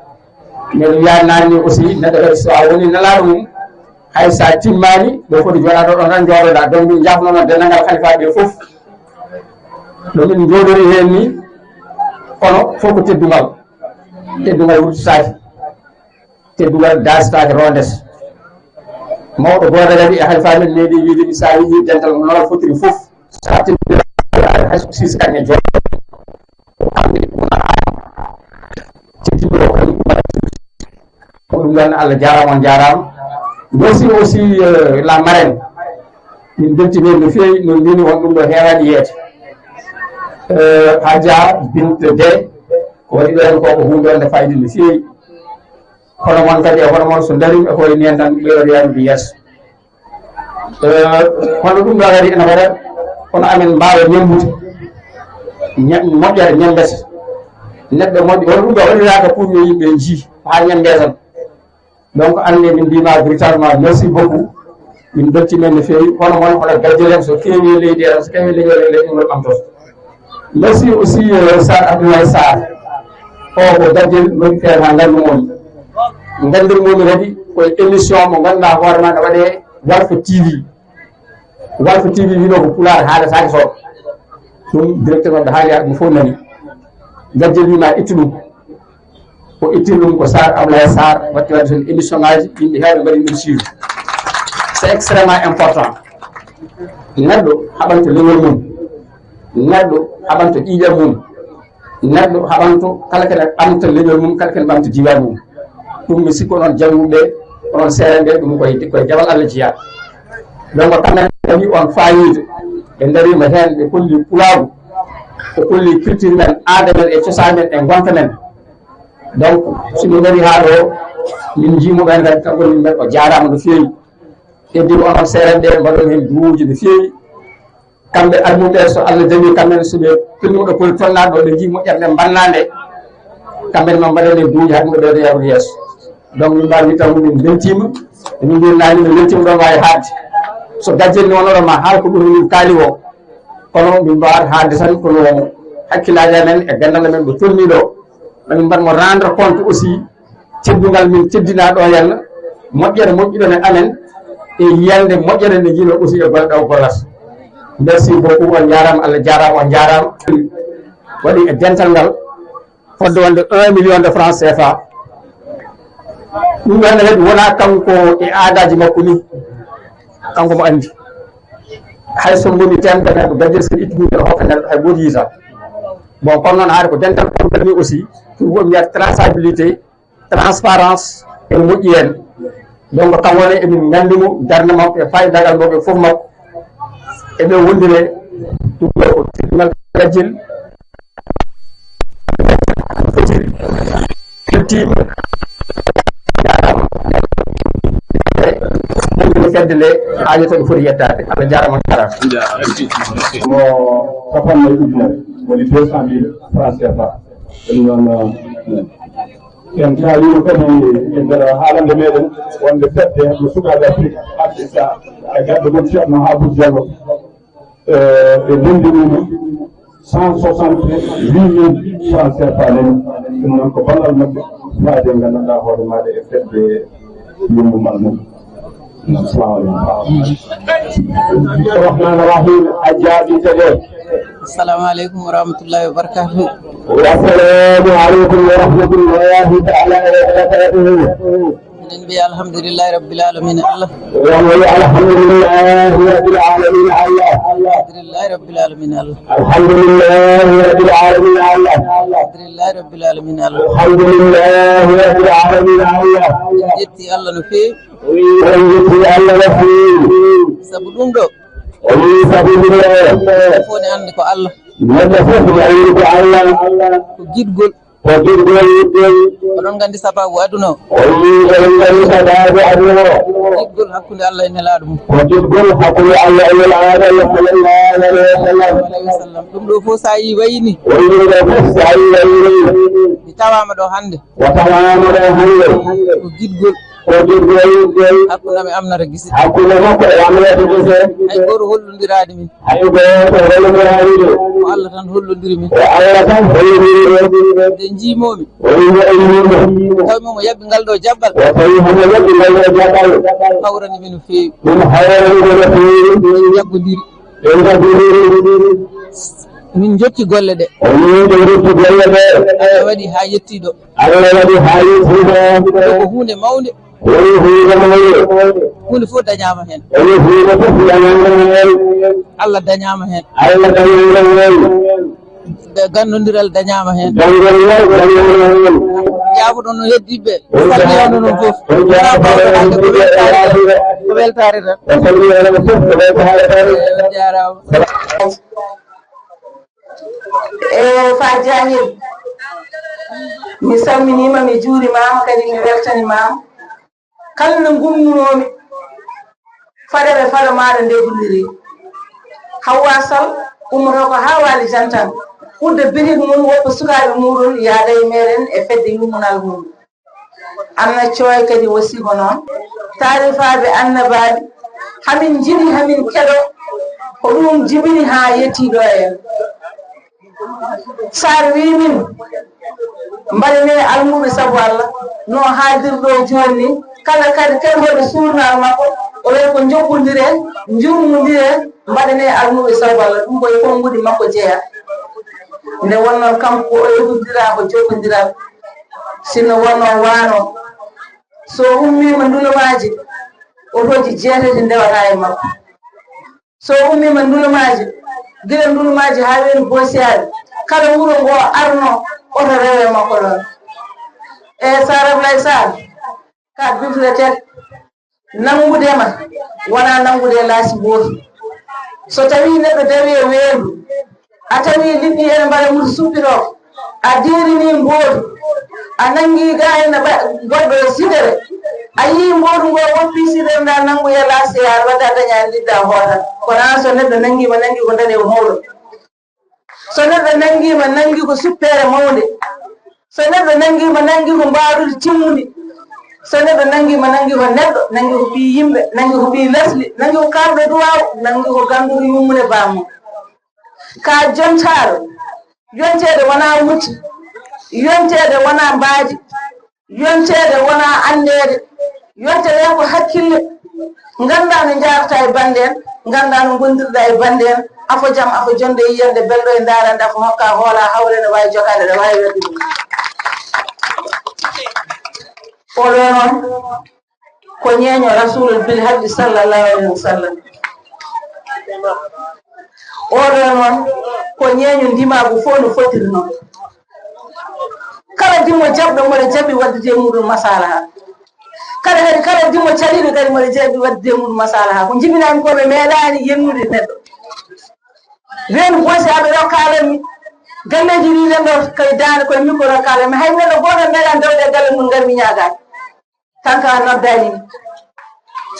Mais ɗum yaannaani aussi, neɗɗo kadi so a woni nelaaɗo mum, hay so a timmaani, ɗo foti joɗaade ɗon tan jooɗoɗaa. Donc min njaafnoo noon denndangal halifaaɓe ɓe fof. Ɗo min njooɗori heen ni, kono fof ko teddungal. Teddungal wurtitaaki. Teddungal daasetaake, roondete. Mawɗo gooto kadi e halifaaɓe men meeɗi wiide mi, so a yii dental no fotiri fof, so a teddungal hay so six kañe joɗo. Ko kamɓe wona teddungal ko ɗum ɗon. Allah jaaraama, on jaaraama. Merci aussi, euh, la marraine. Min mbeltiima no feewi, no mbini on ɗum ɗo heewaani yeete. Euh, Hadja Binte De, ko waɗi ɗo heen ko, ko huunde wonde fayida no feewi. Hono mon kadi e hono mon so ndarii e koye nen tan ɓeydoto yaarude yeeso. Eh, kono ɗum ɗo kadi ene waɗa kono amen mbaawa ñambude. Ña-, moƴƴere ñambete. Neɗɗo moƴƴo, won ɗum ɗo waɗiraaka pour yo yimɓe njii, haa ñambe tan. Donc, anne min mbiima brutalement, merci beaucoup. Min belti men no feewi, kono mon, hono gajjo en so keewi e leydi en, so keewi e leydi en, leydi ngol ɓamtoto. Merci aussi, euh, Sarr Abdoulaye Sarr. O ko gajel woni feere haa nganndu momi. Nganndu momi kadi ko émission mo ngannduɗaa hoore ma ne waɗee Walf T V. Walf T V wino ko Pulaar haalataake so. Ɗum directeur maɓɓe haali haa ɗum fof nani. Gajel wima ittu ɗum. Ko ittin ɗum ko Sarr, Ablaye Sarr, watti waɗde toon émission ngaji, yimɓe heewɓe mbaɗi ɗum suivi. C'est extrêmement important. Neɗɗo haɓanto leñol mum. Neɗɗo haɓanto ƴiiƴam mum. Neɗɗo haɓanto kala kene ɓamta leñol mum, kala kene ɓamta diiwaan mum. Ɗum mi sikku onon jannguɓe, onon seerenɓe, ɗum koye, koye jawal Allah jeyaa. Donc kamɓe kadi on faayiida. Ɓe ndariima heen, ɓe kolli pulaagu, ɓe kolli culture men, aada men e cosaan men e ngonka men. Donc so min ngari haa ɗo, min njii mo ɓen kadi, kanko min mbaɗi, o jaaraama no feewi. Heddi ko onon seerenɓe mbaɗon heen duwuuji no feewi. Kamɓe arɓuɓe, so Allah jaɓi, kamɓe ne, so ɓe tolnii ɗo poti tolnaade ɗo, ɓe njii moƴƴere nde mbannaa nde, kamɓe ne maa mbaɗen heen duwuuji haa ɗum ɗo ɓeyda yahrude yeeso. Donc min mbaawi wiide tan min mbeltiima, min mbelnaani, min mbeltiima ɗo waawi haaɗde. So gajel ni wonno ɗo ma haal ko ɓuri min kaali o, kono min mbaawat haalde tan kono hakkillaaji amen e ganndal amen ɗo tolnii ɗo, ma min mbaɗ mo rendre compte aussi teddungal min teddinaa ɗo henna, moƴƴere moƴƴuɗo e amen, e yiyannde moƴƴere nde njiɗo aussi e golle ɗe o gollata. Merci beaucoup, on njaaraama, Allah jaaraama, on njaaraama. Waɗi e dental ngal fodde wonde un million de francs C F A. Ɗum ɗon kadi wonaa kanko e aadaaji makko ni, kanko mo anndi. Hay so mboni temedere ko gajel, so ittude o hokka neɗɗo, hay gooto yiita. Bon, kono noon haade ko dental compagnie aussi, pour ko mbiyata traçabilité, transparence ene moƴƴi heen. Donc kam woni emin nganndi mo, darnde makko e faayidagal makko e fof makko. Eɓe wondire ɗum ɗo ko tribunal gajel. Fotiri. Fotiri. Jaaraama. Fedde nde haajata ɗo foti yettaade. Allah jaaraama, on jaaraama. Mo cappanɗe ujunere, woni deux cent mille francs C F A. Ɗum noon, en kaalino kadi e nder haalande meɗen wonde fedde no sukaaɓe Afrique, Afrique e garɗo mon Ceerno Habouz Diallo, eh, ɓe ndenndi ɗum cent soixante-huit mille francs C F A nani. Ɗum noon ko ballal maɓɓe faade nganndanɗaa hoore maaɗa e fedde yumma mum. Assalamu aleykum. Rahman Rahim, a jaaɓi tede. Assalamu aleykum wa rahmatullahi wa barakatuhu. Wa assalamu aleykum wa rahmatullahi ta'ala wa barakatuhu. Minen mbiya alhamdulillahi rabbil alamin Allah. Wa alhamdulillahi rabbil alamin Allah. Alhamdulillahi rabbil alamin Allah. Alhamdulillahi rabbil alamin Allah. Alhamdulillahi rabbil alamin Allah. Alhamdulillahi rabbil alamin Allah. Yetti Allah no feewi. Wi, en yetti Allah no feewi. Sabu ɗum ɗo. O wi, sabu ɗum ɗo. Neɗɗo fof ne anndi ko Allah. Neɗɗo fof ne anndi ko Allah. Ko giɗgol. Ko giɗgol. Oɗon nganndi sababu aduna o. O wi, oɗon nganndi sababu aduna o. Giɗgol hakkunde Allah e Nelaaɗo mum. Ko giɗgol hakkunde Allah e Nelaaɗo mum, sallallahu alaihi wasallam. Ɗum ɗo fof so a yii wayini. O wi, ɗum ɗo fof so a yii wayini. Mi tawaama ɗo hannde. O tawaama ɗo hannde. Ko giɗgol. Ko giɗgol. Hakkunde am e Aminata Gise. Hakkunde makko e Aminata Gise. Hay gooto hollondiraani min. Hay gooto hollondiraani min. Ko Allah tan hollondiri min. Ko Allah tan hollondiri min. Nde njiimoomi. O wi nde o yiimo. Tawi mo yaɓɓi ngal ɗo jaɓɓal. O tawi homo yaɓɓi ngal ɗo jaɓɓal. Hawrani min no feewi. Ɗum hawrani min no feewi. Min njaggondiri. Ɓe njaggondiri. Min njotti golle ɗe. O wi ɓe njotti golle ɗe. Allah waɗi haa yetti ɗo. Allah waɗi haa yetti ɗo. Ɗo ko huunde mawnde. Woni huunde mawnde. Huunde fof dañaama heen. Woni huunde fof dañaama heen. Allah dañaama heen. Allah dañaama heen. Ɓe ganndondiral dañaama heen. Ganndondiral dañaama heen. Jaafoɗon no heddiiɓe. On jaafoɗon on fof. On jaafoɗon on fof. Ko weltaare tan. Ko weltaare tan. On calminii on fof, ko weltaare tan. On jaaraama. Eyo, Fa Jahil, mi salminiima, mi juurimaama, kadi mi weltanimaama. Kala no ngumnunoomi, fadere fado maaɗa nde golliri. Hawwa Sal ummoto ko haa Waali Jantan, ɓurda birigu mum, woppa sukaaɓe muuɗum, yaada e meeɗen e fedde yummunal mum. Amna Coy kadi wasi ko noon. Taarifaaɓe annabaaɓe, hamin njiɗi, hamin keɗo, ko ɗum jibini haa yettii ɗo en. Saare wii min, mbaɗanee almuɓe sabu Allah, no haaldir ɗo jooni ni, kala kadi keɗoɗo suurnal makko, o wiya ko njoɓɓondire, njurmondire, mbaɗanee almuɓe sabu Allah, ɗum ko e konnguɗi makko jeyaa. Nde wonnoo kanko ko o yewtondira ko jokkondiral, sinno wonnoo waano, so ummiima ndulumaaji, otooji jeetati ndewata e makko. So ummiima ndulumaaji, gila ndulumaaji haa weeni Boosiyaaɓe, kala wuro ngo arno, oto rewe makko ɗoon. E Saar Ablaye Saar, ka bifletee, nanngude ma wonaa nanngude e laasi gooto. So tawii neɗɗo dawi e weendu, a tawi liɗɗi ene mbaɗa mutu suppiroo, a diirini mboodu, a nanngi gaa ene ba-, goɗɗo e sidere, a yii mboodu ngo woppi sidere nda nanngu e laasi, aɗa waɗa dañaani liɗɗa hoota. Kono aan so neɗɗo nanngiima, nanngi ko dañe mawɗo. So neɗɗo nanngiima, nanngi ko suppere mawnde. So neɗɗo nanngiima, nanngi ko mbaruudi timmundi. So neɗɗo nanngiima, nanngi ko neɗɗo, nanngi ko ɓii yimɓe, nanngi ko ɓii lesdi, nanngi ko kaalɗo duwaaw, nanngi ko gannduɗo yummude bammo. Ka jontaaɗo, yonteede wonaa wutte, yonteede wonaa mbaadi, yonteede wonaa anndeede, yonteede ko hakkille, nganndaa no njaarata e bannde en, nganndaa no ngondirɗa e bannde en, afo jam, afo jonde e yiyannde belɗo e ndaarande, afo hokka hoola hawre ne waawi jogaade, ne waawi weddude. Oɗo noon, ko ñeeño Rasulul bil Haqqi sallallahu alaihi wasallam. Oɗo noon, ko ñeeño ndimaagu fof no fotiri noon. Kala dimo jaɓɗo mboɗo jaɓi waɗdude e muɗum masalaha. Kala kadi, kala dimo caliiɗo kadi mboɗo jaɓi waɗdude e muɗum masalaha. Ko jibinami ko ɓe meeɗaani yennude neɗɗo. Weendu Boosiyaaɓe ɗo kaalanmi. Galleeji ɗi nden ɗo koye daande, koye micro ɗo kaalanmi. Hay neɗɗo gooto meeɗaani dawde e galle mum ngarmi ñaagaade. Kanko a noddaani mi.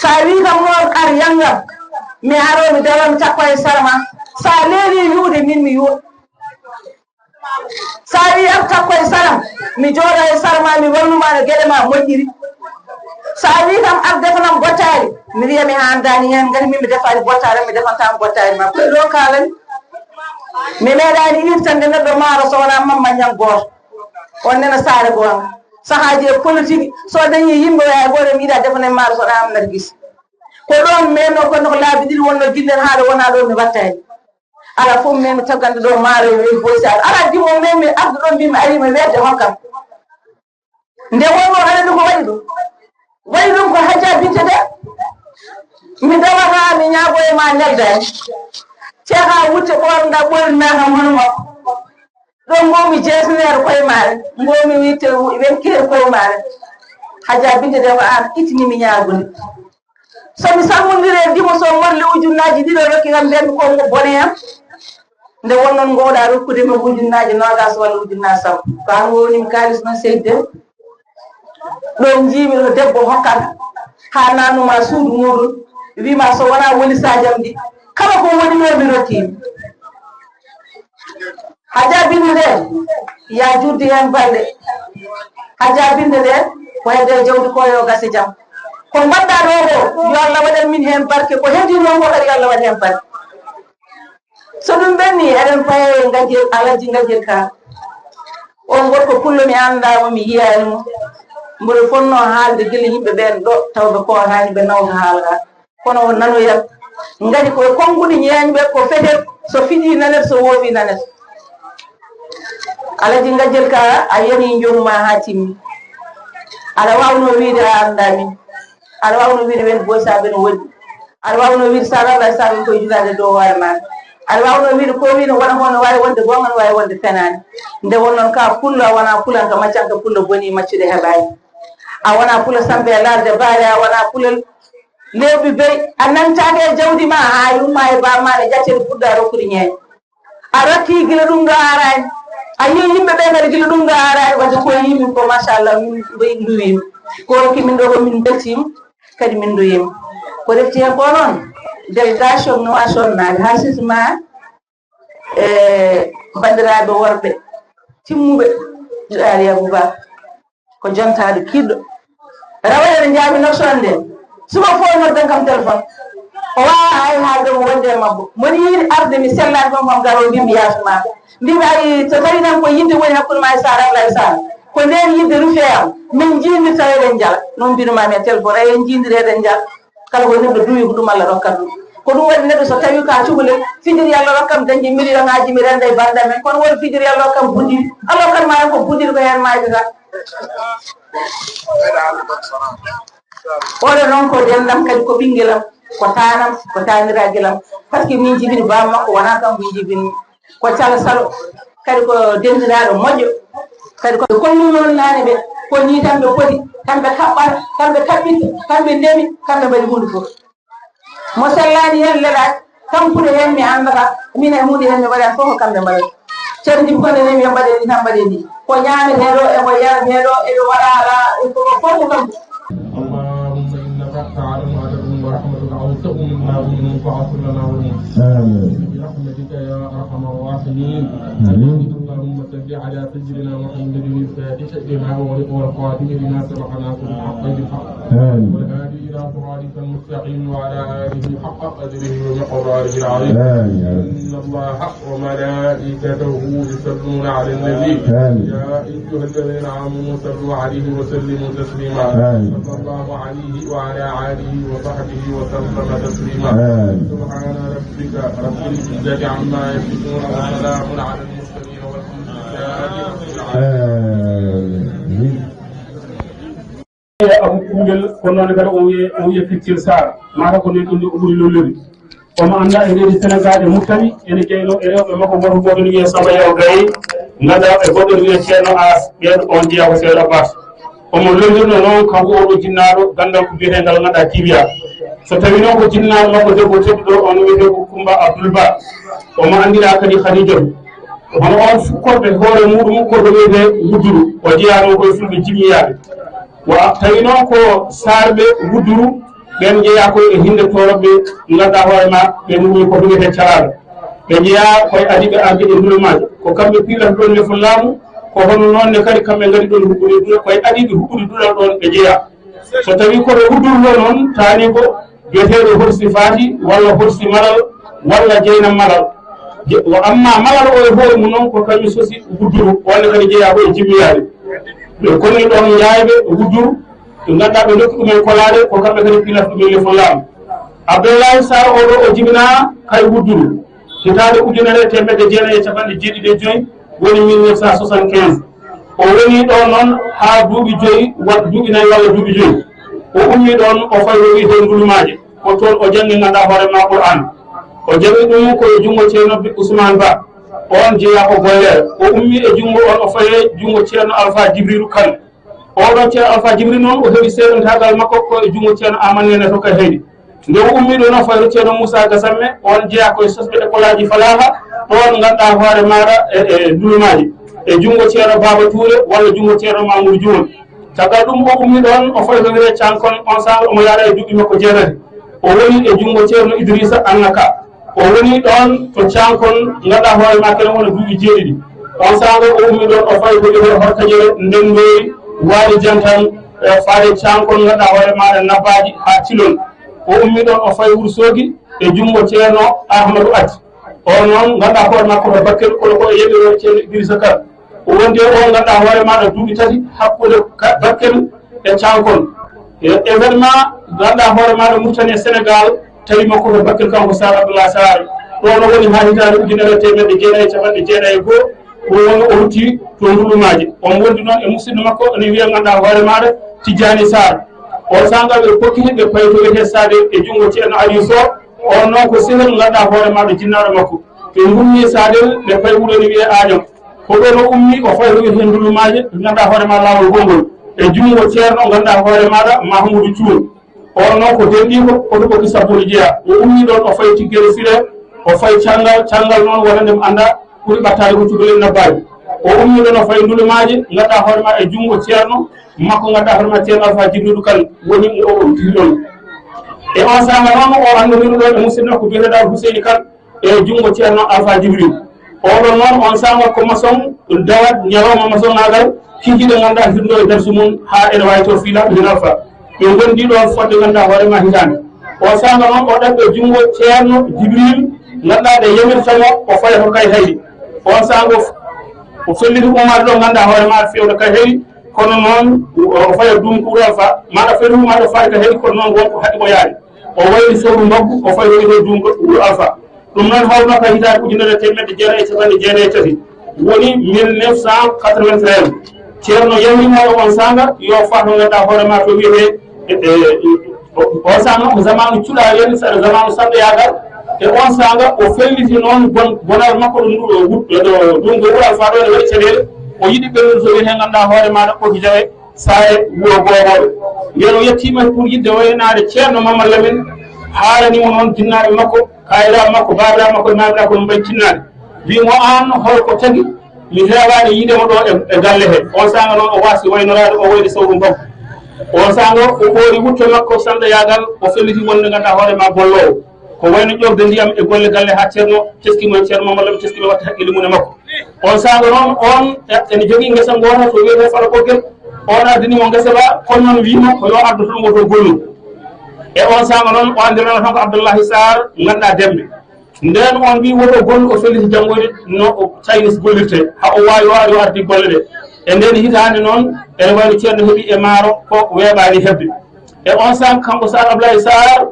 So a wii kam noon ar yanngam, mi aroo mi daroo mi takko e sara ma. So a leelii yuude min mi yuwa. So a wii ar takko e sara am, mi jooɗoo e sara ma mi wallu ma no geɗe ma moƴƴiri. So a wii kam ar defanam bottaari, mi wiya mi haandaani heen, ngati min mi defaani bottaari am, mi defantaa mo bottaari ma. Ko ɗo kaalami. Mi meeɗaani irtande neɗɗo maaro so wonaa Mamma Ñaŋ gooto. On nena saare goonga. Sahaaji e politique, so dañii yimɓe oya e gooto mi yiɗa defane maaro so ɗa am Nargis. Ko ɗoon meno kono ko laabi ɗiɗi wonno gillen haa ɗo wona ɗo mi wattani. Ala fof memi taggande ɗo maaro e weyi boysaɗo. Ala dimo memi ardu ɗo mbimi ari mi wedde hokkam. Nde wonno aɗa ɗum ko waɗi ɗum. Waɗi ɗum ko hajja binte de. Mi dawa haa mi ñaago e ma neldani. Ceeha wutte ɓoornda ɓoornda kam hono makko. Ɗo ngoomi jeesineer koye maare, ngoomi witte wenkere koye maare. Hajja binte de ko aan itini mi ñaagude. So mi salmondire e dimo so morli ujunnaaji ɗiɗo rokki kam mbiyanmi ko ngo bone am. Nde wonnoon ngowɗa rokkude mi ujunnaaji noogaas walla ujunnaaji sappo. Ko aan wowni mi kaalis noon seydi de. Ɗo njiimi ɗo debbo hokkata haa naannuma suudu muɗum. Wiima so wonaa woni sajam ɗi. Kala ko woni ɗo mi rokkimi. Hajja binte de, ya juddi heen balɗe. Hajja binte de, ko hedde jawdi ko yo gase jam. Ko mbaɗɗa ɗo ko, yo Allah waɗan min heen barke. Ko heddi noon ko kadi yo Allah waɗ heen barke. So ɗum ɓenni, eɗen paye ngajir, Alaji Ngajir Ka. On gorko pullo mi anndaa mo, mi yiyaani mo. Mboɗo fonnoo haalde gila yimɓe ɓeen ɗo, taw ɓe kootaani, ɓe nawta haala ka. Kono o nanoyat. Ngati ko e konnguɗi ñeeñɓe, ko fetel, so fiɗii nanet, so woowi nanet. Alaji Ngajel Ka, a yanii njomu ma haa timmi. Aɗa waawnoo wiyde a anndaa min. Aɗa waawnoo wiyde wen boy sa ben woni. Aɗa waawnoo wiyde sa ralla sa ben koye jugaade dow hoore ma. Aɗa waawnoo wiyde ko wii no wona hono waawi wonde goonga, no waawi wonde fenaani. Nde won noon ka pullo a wonaa pulanka, maccanka pullo bonii, maccuɗe heɓaani. A wonaa pula sambe e larde baale, a wonaa pula lewɓe bey, a nantaake e jawdi ma, haa yumma e baaba ma e ƴattiri puɗɗa rokkude ñeeño. A rokkii gila ɗum ɗo aaraani. A yii yimɓe ɓe kadi gila ɗum ɗo aaraani, wadde ko yii min ko machallah, min mbeyi nduwiima. Ko rokki min ɗo ko min mbeltiima, kadi min nduwiima. Ko refti heen ko noon, délégation no a sonnaade, haa sisma e banndiraaɓe worɓe timmuɓe, Juɗaali Abubakar. Ko jontaaɗo kiɗɗo. Rawane no njaami noksoon nde. Suba fof noddan kam téléphone. O waawaa hay haalde mo wonde e mabbo. Mo ni yiɗi arde mi sellaani ɗum kam garoo mbimmi yaasi maaka. Mbimi ay so tawi tan ko yidde woni hakkunde ma e Sara Ablaye Sara. Ko nden yidde rufi e am. Min jiindir tawa eɗen njala. Noon mbinuma mi e téléphone ay en jiindiri eɗen njala. Kala ko neɗɗo duwi ko ɗum Allah rokkat ɗum. Ko ɗum waɗi neɗɗo so tawi ka cukalel fijiri Allah rokkam dañde million ngaji mi renda e bande men. Kono won fijiri Allah rokkam budiri. Allah rokkat ma ko budiri ko heen maayde tan. Oɗo noon ko denɗam kadi ko ɓinngel am, ko taanam, ko taaniraagal am. Parce que min jibini baaba makko wonaa kam min jibini. Ko calo salo, kadi ko denndiraaɗo moƴƴo. Kadi ko kollu noon naane ɓe, ko nii tan ɓe poti, kamɓe kaɓɓata, kamɓe kaɓɓitta, kamɓe ndemi, kamɓe mbaɗi huunde fof. Mo sellaani heen leɗaaki, tampude heen mi anndataa, min e huunde heen mi mbaɗaani fof ko kamɓe mbaɗata. Ceerno Jibi Konde nemi yo mbaɗen ni tan mbaɗen ni. Ko ñaametee ɗo e ko yaretee ɗo e ko waɗaa ɗa e ko fof ko kanko. اللهم إنك تعلم عددهم ورحمتك أوسع مما هم فاغفر لنا ولهم. آمين. برحمتك يا أرحم الراحمين. آمين. اللهم صل على سيدنا محمد الفاتح لما أغلق والخاتم لما سبق ناصر الحق بالحق. آمين. والهادي إلى صراطك المستقيم وعلى آله حق قدره ومقداره العظيم. آمين. إن الله وملائكته يصلون على النبي. آمين. يا أيها الذين آمنوا صلوا عليه وسلموا تسليما. آمين. صلى الله عليه وعلى آله وصحبه وسلم تسليما. آمين. سبحان ربك رب العزة عما يصفون وسلام على المرسلين والحمد لله رب العالمين. آمين. E Abu Kumbel, kono noon kadi o wiye, o wiye Piccel Sarr. Mata ko nen ɗum ɗo o ɓuri lollude. Omo annda e leydi Senegal e Mauritanie, ene jeyno e rewɓe makko goto goto ne wiye Samba Yaw Gaye, ngannduɗaa e goɗɗo ne wiye Ceerno As, ɓeen on jeyaa ko Seeɗa Bas. Omo lollirno noon kanko oɗo jinnaaɗo ganndal ko biyetengal ngannduɗaa T B A. So tawi noon ko jinnaaɗo makko debbo tedduɗo on wiyetee ko Kumba Abdoul Ba. Omo anndiraa kadi Khadijatu. Hono on fukkorɓe hoore muɗum ko ɗo wiyetee Wudduru. O jeyaa noon koye fulɓe jimmiyaaɓe. Wa tawi noon ko Saarɓe Wudduru, ɓeen njeyaa koye e hinnde toorooɓe ngannduɗaa hoore ma, ɓe ngummi ko ɗum wiyetee Calaaɗo. Ɓe njeyaa koye adiiɓe arde e ndulumaaji. Ko kamɓe piirata ɗoon lefol laamu, ko hono noon ne kadi kamɓe ngari ɗoon huɓɓude duɗal, koye adiiɓe huɓɓude duɗal ɗoon ɓe njeyaa. So tawii ko ɓe Wudduru ɗo noon, taani ko biyeteeɗo Horsi Faati walla Horsi Malal walla Jeyna Malal. Je-, wa amma Malal o e hoore mum noon ko kañum sosi Wudduru, on ne kadi jeyaa ko e jimmiyaaɓe. Ɓe konni ɗoon Njaayɓe Wudduru, ɓe ngannduɗaa ɓe ndokki ɗumen kolaade, ko kamɓe kadi pinata ɗumen lefol laamu. Abdoulaye Sarr oɗo o jibinaa kay Wudduru, hitaande ujunere e teemedde jeenayi e capanɗe jeeɗiɗi e joy, woni mille neuf cent soixante-quinze. O woni ɗoon noon haa duuɓi joyi, wa-, duuɓi nayi walla duuɓi joyi. O ummii ɗoon, o fawi o wiyetee Ndulumaaje. Ko toon o janngi ngannduɗaa hoore ma Qur'aan. O janngi ɗum ko e junngo Ceerno Bi-, Ousmane Ba. Oon jeyaa ko Golleere. O ummii e junngo oon, o fawi e junngo Ceerno Alpha Jibrilu Kan. Oɗo Ceerno Alpha Jibril noon, o heɓi seedantaagal makko ko e junngo Ceerno Amadou Nene to Kayhayɗi. Nde o ummii ɗo noon, fayru Ceerno Moussa Gasamme, on jeyaa koye sosɓe école aji falaaha, ɗoon ngannduɗaa hoore maaɗa e, e Ndulumaaji, e junngo Ceerno Baaba Tuure walla junngo Ceerno Mamoudou Dioum. Caggal ɗum, o ummii ɗoon, o fayi to wiyetee Cankon, on saanga omo yaara e duuɓi makko jeenati. O woni e junngo Ceerno Idrissa Annaka. O woni ɗoon to Cankon, ngannduɗaa hoore ma kene wona duuɓi jeeɗiɗi. On saanga o ummi ɗoon, o fayi ko wiyetee Horkaƴere, Ndenndoori, Waali Jantan, e faade Cankon, ngannduɗaa hoore maaɗa Nabbaaji haa Cilon. O ummi ɗoon, o fayi Wuro Soogi e junngo Ceerno Ahmadu Ati. O noon, ngannduɗaa hoore makko to Bakkel, kono ko e yeɓɓere Ceerno Idrissa Kane. O wondi e o, ngannduɗaa hoore maaɗa duuɓi tati hakkunde ka-, Bakkel e Cankon. E événement, ngannduɗaa hoore maaɗa Mauritanie e Sénégal, tawi makko ko Bakkel kanko Sara Abdoulaye Sara. Ɗoon o woni haa hitaande ujunere e teemedde jeenayi e capanɗe jeenayi e goo, ɗum woni o rutti to Ndulumaaji. On wondi noon e musidɗo makko, ene wiyee ngannduɗaa hoore maaɗa Tijjaani Sarr. On saanga ɓe kokki ɓe payi to wiyetee Saade e junngo Ceerno Aliou Sow. On noon ko sehil ngannduɗaa hoore maaɗa jinnaaɗo makko. Ɓe ngummi Saade, ɓe payi wuro ene wiyee Añam. Ko ɗoon o ummi, o fayi to wiyetee Ndulumaaji, ngannduɗaa hoore maaɗa laawol gonngol. E junngo Ceerno ngannduɗaa hoore maaɗa Mahamudu Cuun. On noon ko denɗiiko, ko to ɓokki sappo jeyaa. O ummii ɗoon, o fayi Tiggere Siree, o fayi Canngal, Canngal noon wonande mo anndaa, ɓuri ɓattaade ko cukalel Nabbaaji. O ummii ɗoon, o fayi Ndulumaaji, ngannduɗaa hoore ma e junngo Ceerno makko, ngannduɗaa hoore ma Ceerno Alfaa Jibriilu Kan, woni mo o ummiti ɗoon. E on saanga noon, o anndondirii ɗoon e musidɗo makko biyeteeɗo Huseyni Kan, e junngo Ceerno Alfaa Jibriil. Oɗon noon, on saanga ko masoŋ dawat ñalawma masoŋaagal, fiji ɗe ngannduɗaa hirndo e darsu mum, haa ene waawi to fiilaaɓe hino Alfaa. Ɓe ngondi ɗoon fodde ngannduɗaa hoore ma hitaande. On saanga noon, o ɗaɓɓi e junngo Ceerno Jibril, ngannduɗaa nde yamirta mo, o faya to Kayhayɗi. On saanga o f-, o felliti ummaade ɗo, ngannduɗaa hoore maaɗa fewndo Kayhayɗi, kono noon o faya Duum ko Wuro Alfa, maɗa felliti ummaade o faya Kayhayɗi, kono noon won ko haɗi mo yaade. O wayli sowru mbaggu, o faya to Duum ko Wuro Alfa. Ɗum noon hawno ka hitaande ujunere teemedde jeenayi e capanɗe jeenayi e tati, woni mille neuf cent quatre-vingt-treize. Ceerno yamiri mo e on saanga yo faa to ngannduɗaa hoore maa to wiyetee, e, e, o, o saanga ko zamaanu cuɗaari en, sa-, zamaanu sanɗoyaagal. E on saanga o felliti noon bon-, bonal makko ɗo ndu-, ɗo wut-, ɗo, ɗo ndu ngol wural faa ɗo ene waɗi caɗeele. O yiɗi ɓennude to wiyetee ngannduɗaa hoore maaɗa Ɓoki Jawe. Saare wuro Googooɓe. Nden o yettiima pour yiɗde waynaade Ceerno Mamad Lamin, haalani mo noon jinnaaɓe makko, kaayiraaɓe makko, baabiraaɓe makko, e maamiraɓe ko no mbayi cinnaade. Wii mo, "Aan, hol ko tagi mi heewaani yiide mo ɗo e, e galle he?" On saanga noon o waasi waynoraade, o wayde sawru mbaggu. On saanga o ɓoori wutto makko sanɗoyaagal, o felliti wonde ngannduɗaa hoore maa golloowo. Ko wayno ƴoogde ndiyam e golle galle haa Ceerno teski mo, Ceerno Mamad Lamin teski mo, waɗti hakkille mum e makko. On saanga noon, on e-, ene jogii ngesa ngoota to wiyetee Fala Ɓoggel. On ardini mo ngesa ba, kono noon wii mo ko yo addu toon woto gollu. E on saanga noon, o anndirano tan ko Abdullahi Sarr, ngannduɗaa Dembe. Ndeen on wii woto gollu, o felliti janngoyde no o Chinese gollirtee, haa o waawi, waawi o ardi golle ɗe. E ndeen hitaande noon, ene wayno Ceerno heɓi e maaro ko weeɓaani heɓde. E on saanga, kanko Sarr Ablaye Sarr,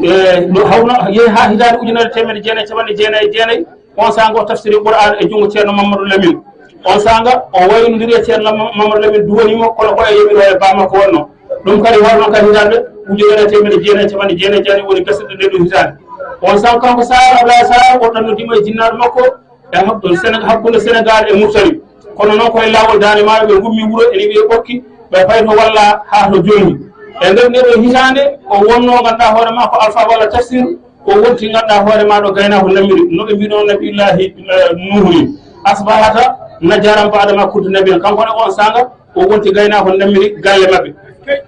e, no hawno yehi haa hitaande ujunere teemedde jeenayi e capanɗe jeenayi e jeenayi, on saanga o tafsiri Qur'aan e junngo Ceerno Mamadou Lamine. On saanga o waynodiri e Ceerno Mam-, Mamadou Lamine, duwani mo, kono ko e yamiroore baa makko wonno. Ɗum kadi hawno ka hitaande ujunere teemedde jeenayi e capanɗe jeenayi e jeenayi woni gasirde ndee ɗum hitaande. On saanga kanko Sarr Ablaye Sarr o ɗannodii mo e jinnaaɗo makko, e hakkunde Sene-, hakkunde Senegaal e Murtani. Kono noon ko e laawol Daande Maayo ɓe ngummi wuro ene wiyee Ɓokki, ɓe payi to Walla haa to Jonngi. E nder ndee ɗoo hitaande, o wonnoo, ngannduɗaa hoore maa, ko Alfa walla Tafsir, o wonti, ngannduɗaa hoore maa, ɗo gaynaako Nammiri, no ɓe mbiinoo Nabiyullaahi, eh, Nuuhu ni. Asbahata najjaran ba'da ma kunta nabiyyan. Kanko ne, on saanga, o wonti gaynaako Nammiri galle maɓɓe.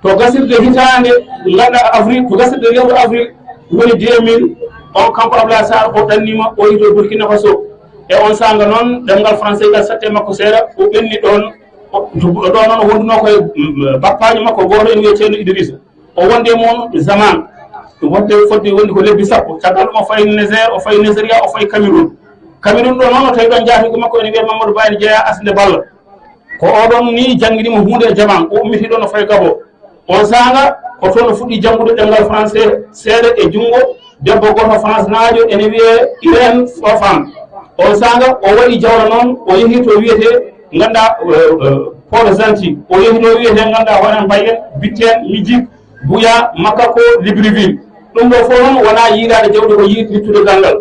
To gasirde hitaande, ngannduɗaa avril, to gasirde lewru avril, woni deux mille, on kanko Ablaye Sarr, o ɗanniima, o yehi to Burkina Faso. E on saanga noon, ɗemngal français ngal satti e makko seeɗa, o ɓenni ɗoon. O, to, ɗo noon o wondunoo ko e, mm, bappaajo makko gooto ene wiyee Ceerno Idrissa. O wondi e mum zaman, wonde fodde wondi ko lebbi sappo. Caggal ɗum o fayi Niger, o fayi Nigeria, o fayi Cameroun. Cameroun ɗo noon o tawi ɗoon njaatigi makko ene wiyee Mamadou Ba, ene jeyaa Asnde Balla. Ko oɗon ni janngini mo huunde e jaman, o ummiti ɗoon o fayi Gabon. On saanga, ko toon o fuɗɗi janngude ɗemngal français seeɗa e junngo debbo gooto France-naajo ene wiyee Irène Sofan. On saanga, o waɗi jawra noon, o yehi to wiyetee, ngannduɗaa, eh, eh, Port-Gentil. O yehi to wiyetee, ngannduɗaa, hono mbayen, Bitten, Mijik, Buya, Makako, Libreville. Ɗum ɗo fof noon wonaa yiidaade jawdi, ko yiid wittude ganndal.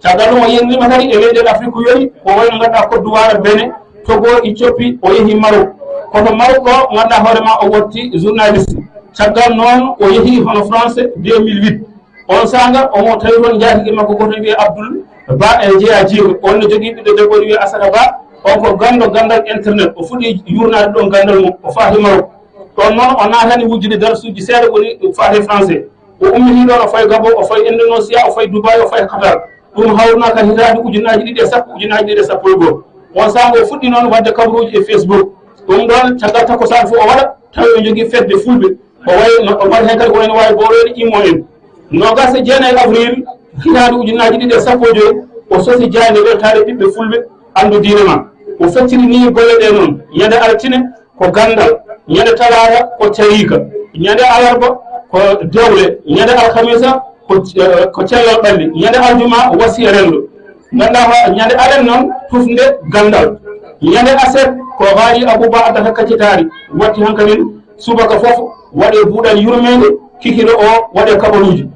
Caggal ɗum o yenndiima kadi e leyɗeele Afrik ko yoni, ko wayno ngannduɗaa Côte d'Ivoire, Benin, Togo, Éthiopie, o yehi Maroc. Kono Maroc ɗo ngannduɗaa hoore maa o wotti journaliste. Caggal noon o yehi hono France deux mille huit. On saanga omo tawi toon njaatigi makko gooto wiyee Abdoul Ba e jeyaa Jiiba. On ne jogii ɓiɗɗo debbo wiyee Asata Ba. On ko ganndo ganndal internet. O fuɗɗi yuurnaade ɗoon ganndal mum. O faati Maroc. Ɗoon noon o naatani wujjude darsuuji seeɗa woni faati français. O ummitii ɗoon, o fayi Gabon, o fayi Indonesia, o fayi Dubai, o fayi Qatar. Ɗum hawrunoo ka hitaande ujunnaaji ɗiɗi e sappo, ujunnaaji ɗiɗi e sappo e go'o. On saanga o fuɗɗi noon waɗde kabaruuji e Facebook. Ɗum ɗoon caggal takkusaan fof o waɗa, tawi o jogii fedde fulɓe. O wayi no, o mbaɗi heen kadi ko wayno waawi boorooɗe immo en. Noogaas e jeenayi avril hitaande ujunnaaji ɗiɗi e sappo e joy, o sosi jaaynde weltaare ɓiɓɓe fulɓe, anndu diine ma. O fecciri nii golle ɗee noon, ñande altine, ko ganndal, ñande talaata ko tariika, ñande alarba ko dewle, ñande alkamisa ko, eh, ko cellal ɓalli, ñande aljuma wasiya renndo. Nganndaa ma ñande alet noon tufnde ganndal, ñande aset ko Haali Abuba addata kaccitaari, watti hankadin subaka fof waɗee buuɗal yurmeende, kikiiɗe o waɗee kabaruuji.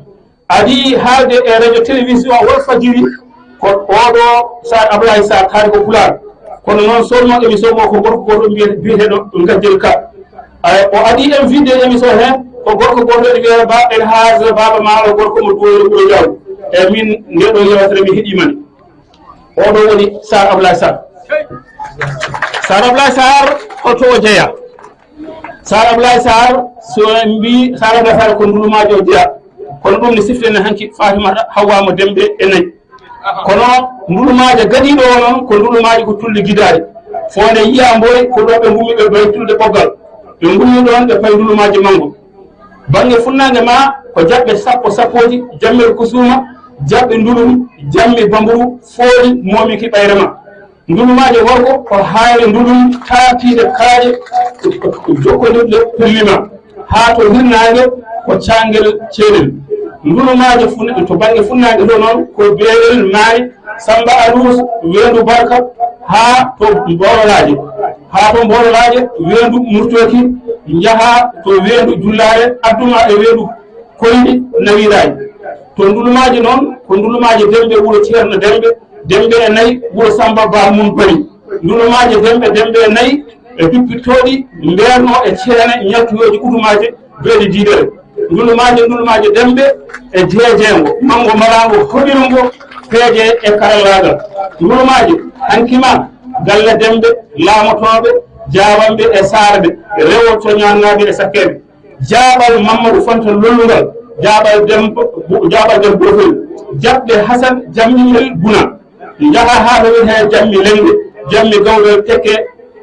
Adii haalde e radio télévision Walfadjiri ko oɗo Sarr Ablaye Sarr, kaari ko pulaar. Kono noon solno émission mo ko gorko gooto mbiye-, biyeteeɗo Gajjel Ka. Ay, o adii invité émission heen ko gorko gooto ene wiyee Ba El Hadj Baba Maalo, gorko mo Duwoyro Ɓuro Jaaw. E min nde ɗo yewtere mi heɗiima ni. Oɗo woni Sarr Ablaye Sarr. Sarr Ablaye Sarr, hoto o jeyaa? Sarr Ablaye Sarr, so en mbii Sarr Ablaye Sarr ko ndulumaajo o jeyaa. Kono ɗum ne sifti en hanki Fatimata Hawwa mo Demɓe e nayi. Kono ndulumaajo gadiiɗo o noon ko ndulumaajo ko tulli gidaari. Foonde yiyaa mboy ko ɗo ɓe ngummi ɓe mbayi tulde ɓoggal. Ɓe ngummi ɗoon ɓe payi ndulumaajo manngo. Bannge funnaange ma ko jaɓɓe sappo sappooji, jammel kusuuma, jaɓɓe ndulum, jammi bamburu, fooli, moomiki ɓayre ma. Ndulumaaje worgo ko haayre ndulum taatiiɗe kaaƴe jokkondirɗe pellima, haa to hirnaange ko caangel ceeɗel. Ndulumaaje fun-, to bannge funnaange ɗo noon ko beerel maari Samba Alus, weendu Barka, haa to Mboololaaje, haa to Mboololaaje, weendu Murtooki, njaha to weendu Jullaare, adduma e weendu Koyndi Nawiraaji. To Ndulumaaje noon, ko Ndulumaaje Dembe, wuro Ceerno Dembe, Dembe e nayi, wuro Samba Ba mum Bari. Ndulumaaje Dembe, Dembe e nayi, e duppitooɗi mbeerno e ceene ñaltoyooji udumaaje beeli diidere. Ndulumaaje, Ndulumaaje Dembe e jeejeengo, manngo malaango, hoɗirongo, peeje e karallaagal. Ndulumaaje, hanki ma, galle Dembe, laamotooɓe, jaabanɓe e saarɓe, rewo coñaannaaɓe e sakkeeɓe. Jaaɓal Mammadu Fanta Lollungal, jaaɓal Demba, jaaɓal Demba Boofel, jaɓɓe Hasan Jammingel Buna. Njaha haa ɗo wiyetee Jammi Lennge, Jammi Gawɗo Tekke,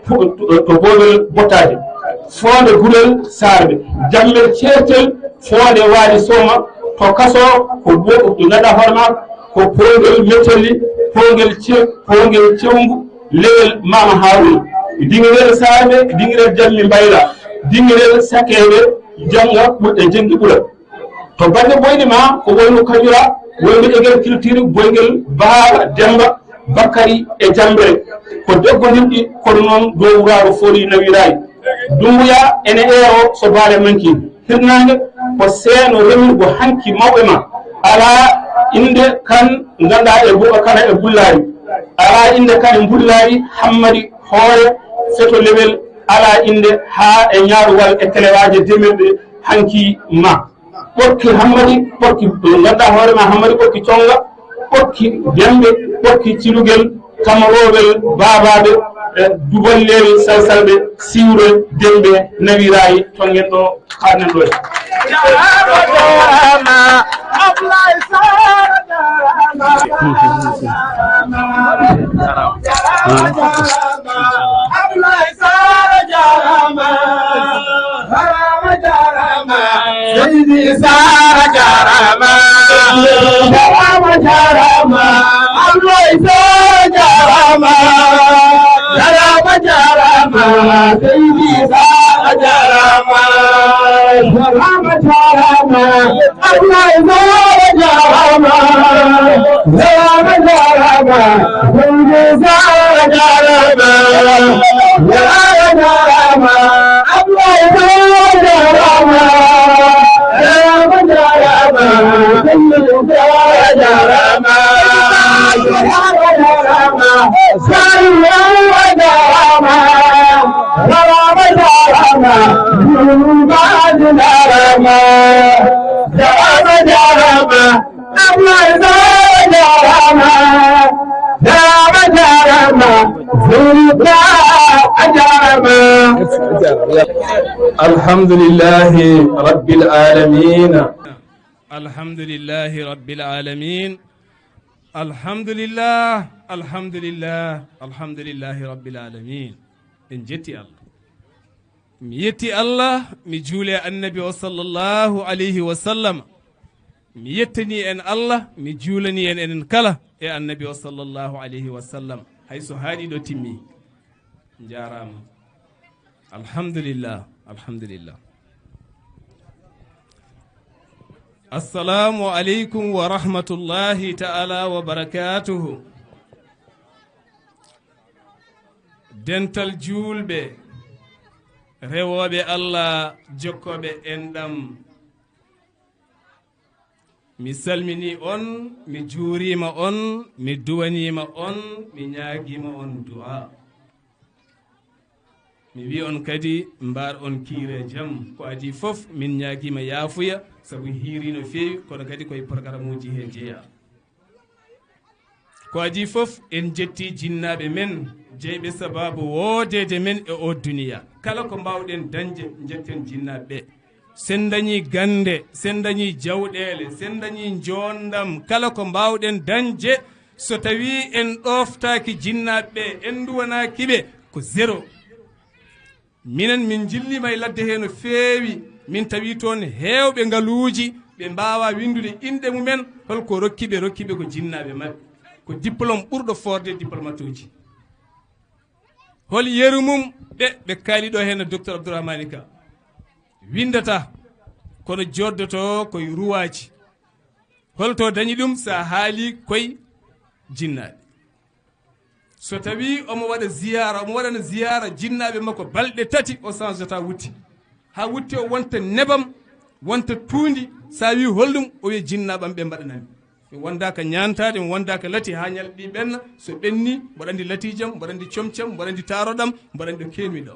to, to, to Boowel Bottaaji. Foonde Gurel Saarɓe, Jammel Ceertel, Foonde Waali Sooma, to kaso ko bo-, to ngannduɗaa hoore maa ko Poongel Mettelli, Poongel Ce-, Poongel Cewngu, Lewel Maama Haaruna. Dingirel Saarɓe, Dingirel Jammi Mbayla, Dingirel Sakeeɓe, Jannga Ɓu-, e Jenngi Ɓura. To bannge boyɗi ma, ko wayno Kañura, wayno Egel Kiltiri, Boygel Baaba Demba, Bakari e Jambere. Ko doggondirɗi, kono noon dow wuraaru fooli nawiraayi. Dumbuya ene eero so baale manki. Hirnaange ko seeno remirgo hanki mawɓe ma. Alaa innde kan nganndaa e bu-, kana e Bullaari. Alaa innde kan e Mbullaari, Hammadi Hoore, Feto Lewel, alaa innde haa e Ñaaruwal e Kelewaaje demirɗe hanki ma. Ɓokki Hammadi, ɓokki, nganndaa hoore ma Hammadi, ɓokki Conga, ɓokki Dembe, ɓokki Cilugel, Kamarowel, Baabaaɓe, e Duballeeri, Salsalɓe, Siwre, Dembe, Nawiraayi, to ngen ɗo, haa nan ɗo. Ablaye Sara jarama, jarama, jarama. Seydi Sara jarama, jarama, jarama. Ablaye Sara jarama, jarama, jarama. Seydi Sara jarama, jarama, jarama. Ablaye Sara jarama, jarama, jarama. Seydi Sara jarama, jarama, jarama. Ablaye Sara jarama, jarama, jarama. Seydi Sara jarama, jarama, jarama. Sara jarama, jarama, jarama. Seydi Sara jarama, jarama, jarama. Ablaye Sara jarama, jarama, jarama. Seydi Sara jarama. الحمد لله رب العالمين. الحمد لله رب العالمين. الحمد لله، الحمد لله، الحمد لله رب العالمين. En jetti Allah. Mi yetti Allah, mi juuli e Annabi o sallallahu alayhi wa sallam. Mi yettani en Allah, mi juulani en enen kala e Annabi o sallallahu alayhi wa sallam. Hay so haaɗi ɗo timmi. Njaaraama. Alhamdulillah, alhamdulillah. Assalamu aleykum wa rahmatullahi ta'ala wa barakatuhu. Dental juulɓe, rewooɓe Allah, jokkooɓe enɗam. Mi salmini on, mi juurima on, mi duwanima on, mi ñaagima on du'a. Mi wi on kadi, mbar on kiire jam. Ko adi fof, min ñaagima yaafuya, sabu hiiri no feewi, kono kadi koye programme uji he jeeya. Ko adi fof, en jetti jinnaaɓe men, jeyɓe sababu woodeede men e o duniya. Kala ko mbaawɗen dañde, njetten jinnaaɓe ɓe. Sen dañi gannde, sen dañi jawɗeele, sen dañi njoonndam, kala ko mbaawɗen dañde, so tawii en ɗooftaaki jinnaaɓe ɓe, en nduwanaaki ɓe, ko zéro. Minen, min njilliima e ladde hee no feewi. Min tawi toon heewɓe ngaluuji, ɓe mbaawaa winndude inɗe mumen. Hol ko rokki ɓe? Rokki ɓe ko jinnaaɓe maɓɓe. Ko diplôme ɓurɗo foorde diplômatuuji. Hol yeru mum? Ɓe, ɓe kaali ɗo heen, docteur Abdourahmane Ka. Winndata, kono jooɗdotoo koye ruwaaji. Holto dañi ɗum? So a haali koye jinnaaɓe. So tawi omo waɗa ziyaara, omo waɗana ziyaara jinnaaɓe makko balɗe tati, o sansata wutte. Haa wutte o wonta nebam, wonta tuundi, so a wi holɗum, o wiya jinnaaɓam ɓe mbaɗanami. Mi wondaaka ñaantaade, mi wondaaka lati haa ñalɗi ɗi ɓenna. So ɓenni, mboɗo anndi latiijam, mboɗo anndi comcam, mboɗo anndi taaroɗam, mboɗo anndi ɗo keewmi ɗo.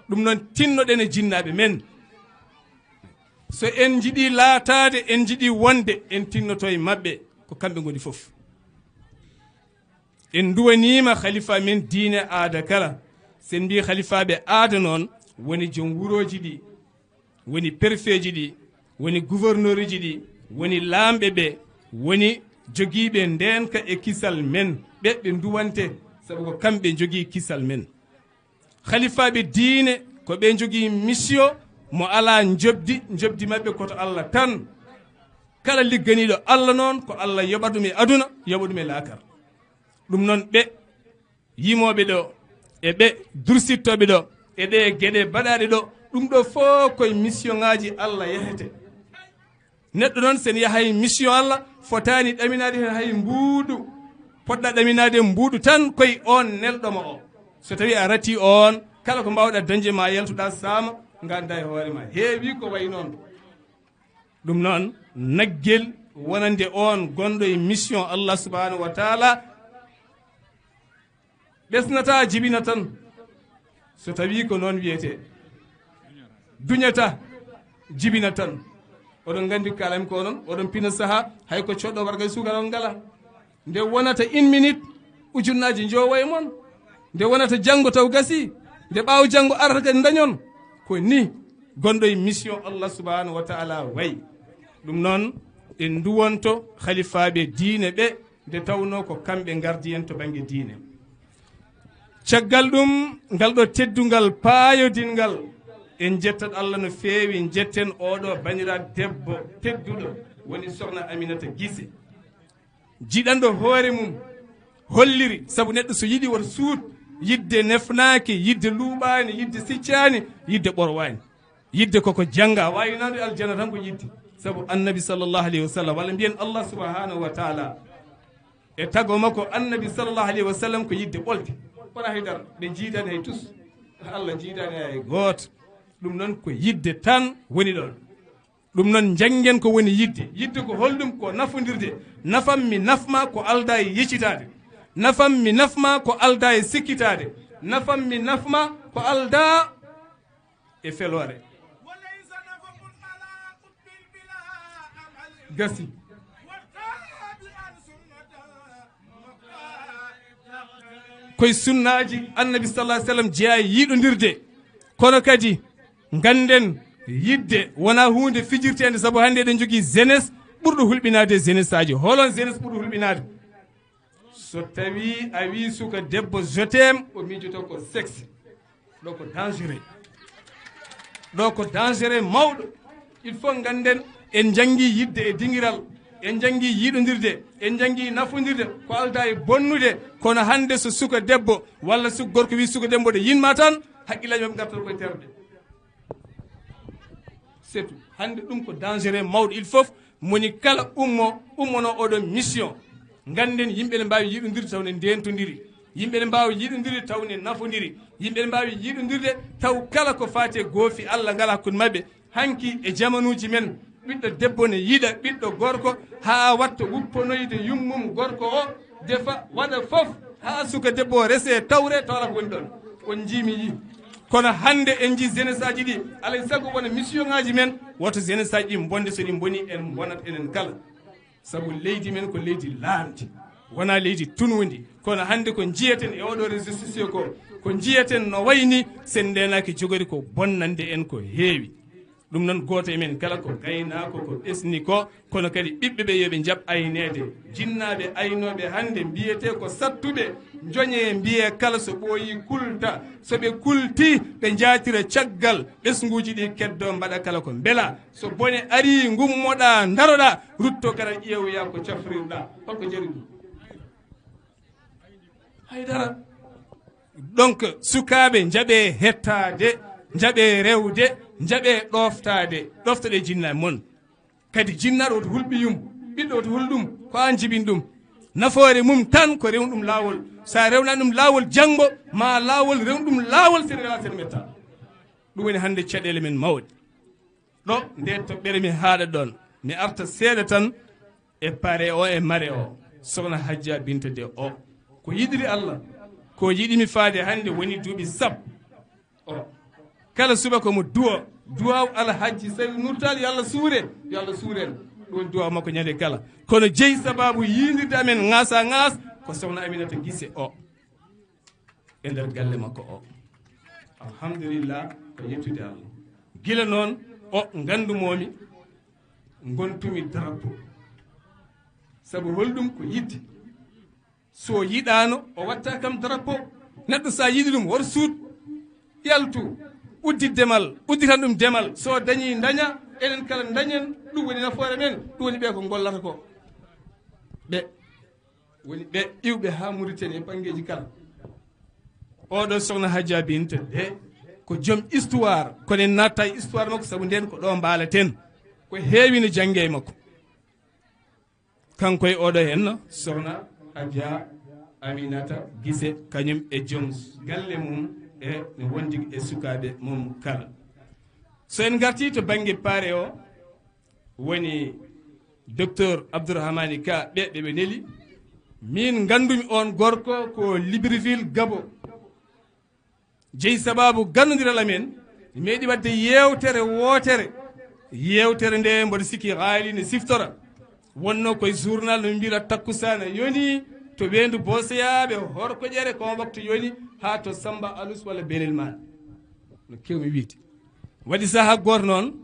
Ɗum noon, tinnoɗen e jinnaaɓe men. So en njiɗi laataade, en njiɗi wonde, en tinnoto e maɓɓe, ko kamɓe ngoni fof. En nduwaniima khalifa men diine aada kala. So en mbii khalifaaɓe aada noon, woni joom wurooji ɗi, woni perfeeji ɗi, woni gouverneuruji ɗi, woni laamɓe ɓe, woni jogiiɓe ndeenka e kisal men, ɓe ɓe nduwante, sabu ko kamɓe njogii kisal men. Khalifaaɓe diine ko ɓe njogii mission mo alaa njobdi, njobdi maɓɓe ko to Allah tan. Kala ligganiiɗo Allah noon, ko Allah yoɓa ɗum e aduna, yoɓa ɗum e laakar. Ɗum noon, ɓe yimooɓe ɗo, e ɓe dursittooɓe ɗo, e ɗe geɗe baɗaaɗe ɗo, ɗum ɗo fof koye missionŋaaji Allah yahete. Neɗɗo noon, sen yahay mission Allah, fotaani ɗaminaade heen hay mbuuɗu. Poɗɗa ɗaminaade mbuuɗu tan koye oon nelɗo ma o. So tawi a rati oon, kala ko mbaawɗa dañde ma yaltuɗa saama, ngannda e hoore ma. Heewi ko wayi noon. Ɗum noon, naggel wonande oon gonɗo e mission Allah subhanahu wa taala, ɓesnata, jibina tan. So tawi ko noon wiyete, duñata, jibina tan. Oɗon nganndi kalam ko noon, oɗon pina saha, hay ko coɗɗo warga e sugal on ngala. Nde wonata une minute, ujunnaaji njowo e mon. Nde wonata janngo taw gasi, nde ɓaawo janngo arata kadi dañon. Ko ni gonɗo e mission Allah subhanahu wa taala wayi. Ɗum noon, en nduwonto khalifaaɓe diine ɓe, nde tawnoo ko kamɓe ngardi en to bannge diine. Caggal ɗum, ngal ɗo teddungal paayodingal, en njettat Allah no feewi, njetten oɗo banira debbo tedduɗo, woni sokhna Aminata Gise. Jiɗanɗo hoore mum holliri, sabu neɗɗo so yiɗi woto suut, yidde nefnaaki, yidde luuɓaani, yidde siccaani, yidde ɓorwaani. Yidde koko jannga, waawi nanude aljanna tan ko yidde. Sabu annabi sallallahu alayhi wa sallam, walla mbiyen Allah subhanahu wa taala, e tago makko annabi sallallahu alayhi wa sallam ko yidde ɓolde. Wona hay dara, ɓe jiidani hay tus. Allah jiidani hay gooto. Ɗum noon ko yidde tan woni ɗoon. Ɗum noon njanngen ko woni yidde. Yidde ko holɗum? Ko nafondirde. Nafam mi nafma ko alda e yeccitaade. Nafam mi nafma ko alda e sikkitaade. Nafam mi nafma ko alda e feloore. Gasi. Koye sunnaaji annabi sallallahu alayhi wa sallam jeyaa e yiɗondirde. Kono kadi ngannden yidde wonaa huunde fijirteende, sabu hannde eɗen njogii jeunesse ɓurɗo hulɓinaade e jeunesse aji. Holon jeunesse ɓurɗo hulɓinaade? So tawi a wi suka debbo je t'aime, o miijoto ko sexe. Ɗo ko dangereux. Ɗo ko dangereux mawɗo. Il faut ngannden en njanngi yidde e dingiral, en njanngi yiɗondirde, en njanngi nafondirde, ko alda e bonnude. Kono hannde so suka debbo walla suka gorko wi suka debbo ɗo yinma tan, haqqillaaji maɓɓe ngartata koye terɗe. C'est tout. Hannde ɗum ko dangereux mawɗo. Il faut moni kala ummo, ummono oɗo mission. Ngannden yimɓe ne mbaawi yiɗondirde taw ne ndentondiri. Yimɓe ne mbaawi yiɗondirde taw ne nafondiri. Yimɓe ne mbaawi yiɗondirde taw kala ko faati e goofi Allah ngal hakkunde maɓɓe. Hanki e jamanuuji men, ɓiɗɗo debbo ne yiɗa ɓiɗɗo gorko haa watta wupponoyde yummum gorko o, defa, waɗa fof haa suka debbo o rese tawre, tawra ko woni ɗon. On njii, mi yii. Kono hannde en njii jeunesse aji ɗi, alay sago wona mission ngaji men, woto jeunesse aji ɗi mbonde, so ɗi mboni en mbonat enen kala. Sabu leydi men ko leydi laamdi, wonaa leydi tunundi. Kono hannde ko njiyeten e oɗo réseaux sociaux ko, ko njiyeten no wayni, sen ndeenaaki jogori ko bonnande en ko heewi. Ɗum noon, gooto e men kala ko gaynaako, ko ɓesni ko, kono kadi ɓiɓɓe ɓe yo ɓe njaɓ ayneede. Jinnaaɓe aynooɓe hannde mbiyetee ko sattuɓe, njoñee mbiyee kala so ɓooyii kulta. So ɓe kultii, ɓe njaatira caggal ɓesnguuji ɗi keddoo mbaɗa kala ko mbelaa. So bone arii, ngummoɗaa, ndaroɗaa, ruttoo kadi ƴeewoyaa ko cafrirɗaa. Holko jari ɗum? Haydara. Donc, sukaaɓe, njaɓee hettaade, njaɓee rewde, njaɓee ɗooftaade, ɗooftoɗee jinnaaɓe mon. Kadi jinnaaɗo woto hul ɓiyum, ɓiɗɗo woto hul ɗum, ko aan jibini ɗum. Nafoore mum tan ko rewnu ɗum laawol. So a rewnaani ɗum laawol, janngo ma laawol, rewnu ɗum laawol, sene welaa, sene mettaa. Ɗum woni hannde caɗeele men mawɗe. Ɗo nde toɓɓere mi haaɗa ɗoon, mi arta seeɗa tan e pare o e mare o, Sokhna Hajja Binta De o. Ko yiɗiri Allah, ko yiɗimi faade hannde woni duuɓi sappo. O, kala subaka mo duwa, duwaaw Alhajji Saydu Nuur Taal, yo Allah suure, yo Allah suure en. Ɗum woni duwaaw makko ñande kala. Kono jeyi sabaabu yiindirde amen ŋaasa ŋaas ko Sokhna Aminata Gise o. E nder galle makko o. Alhamdulillah, ko yettude Allah. Gila noon o nganndumoo-mi, ngontumi drapeau. Sabu holɗum? Ko yiɗde. So yiɗaano, o watta kam drapeau. Neɗɗo, so a yiɗi ɗum, wor suuɗ, yaltu, uddi demal, udditan ɗum demal. So dañii, daña, enen kala dañen, ɗum woni nafoore men, ɗum woni ɓe ko ngollata ko. Ɓe woni ɓe iwɓe haa Mauritanie e banngeeji kala. Oɗo Sokhna Hajja Binta De ko joom histoire, kono en natta e histoire makko, sabu nden ko ɗo mbaalaten. Ko heewi no jannge e makko. Kanko e oɗo henno, Sokhna Hajja Aminata Gise, kañum e joom galle mum e no wondi e sukaaɓe mum kala. So en ngarti to bannge pare o, woni Docteur Abdourahmani Ka, ɓe, ɓe ɓe neli. Min nganndumi on gorko ko Libreville, Gabon. Jeyi sababu gannondiral amen, mi meeɗi waɗde yeewtere wootere. Yeewtere nde mboɗo sikki haali ne siftora. Wonno koye journal no mbira takkusana yoni to weendu Boseyaaɓe, Horkoƴere, ko on waktu yoni haa to Samba Alus walla Belel Maan. No kewmi wiide. Waɗi sahaa gooto noon,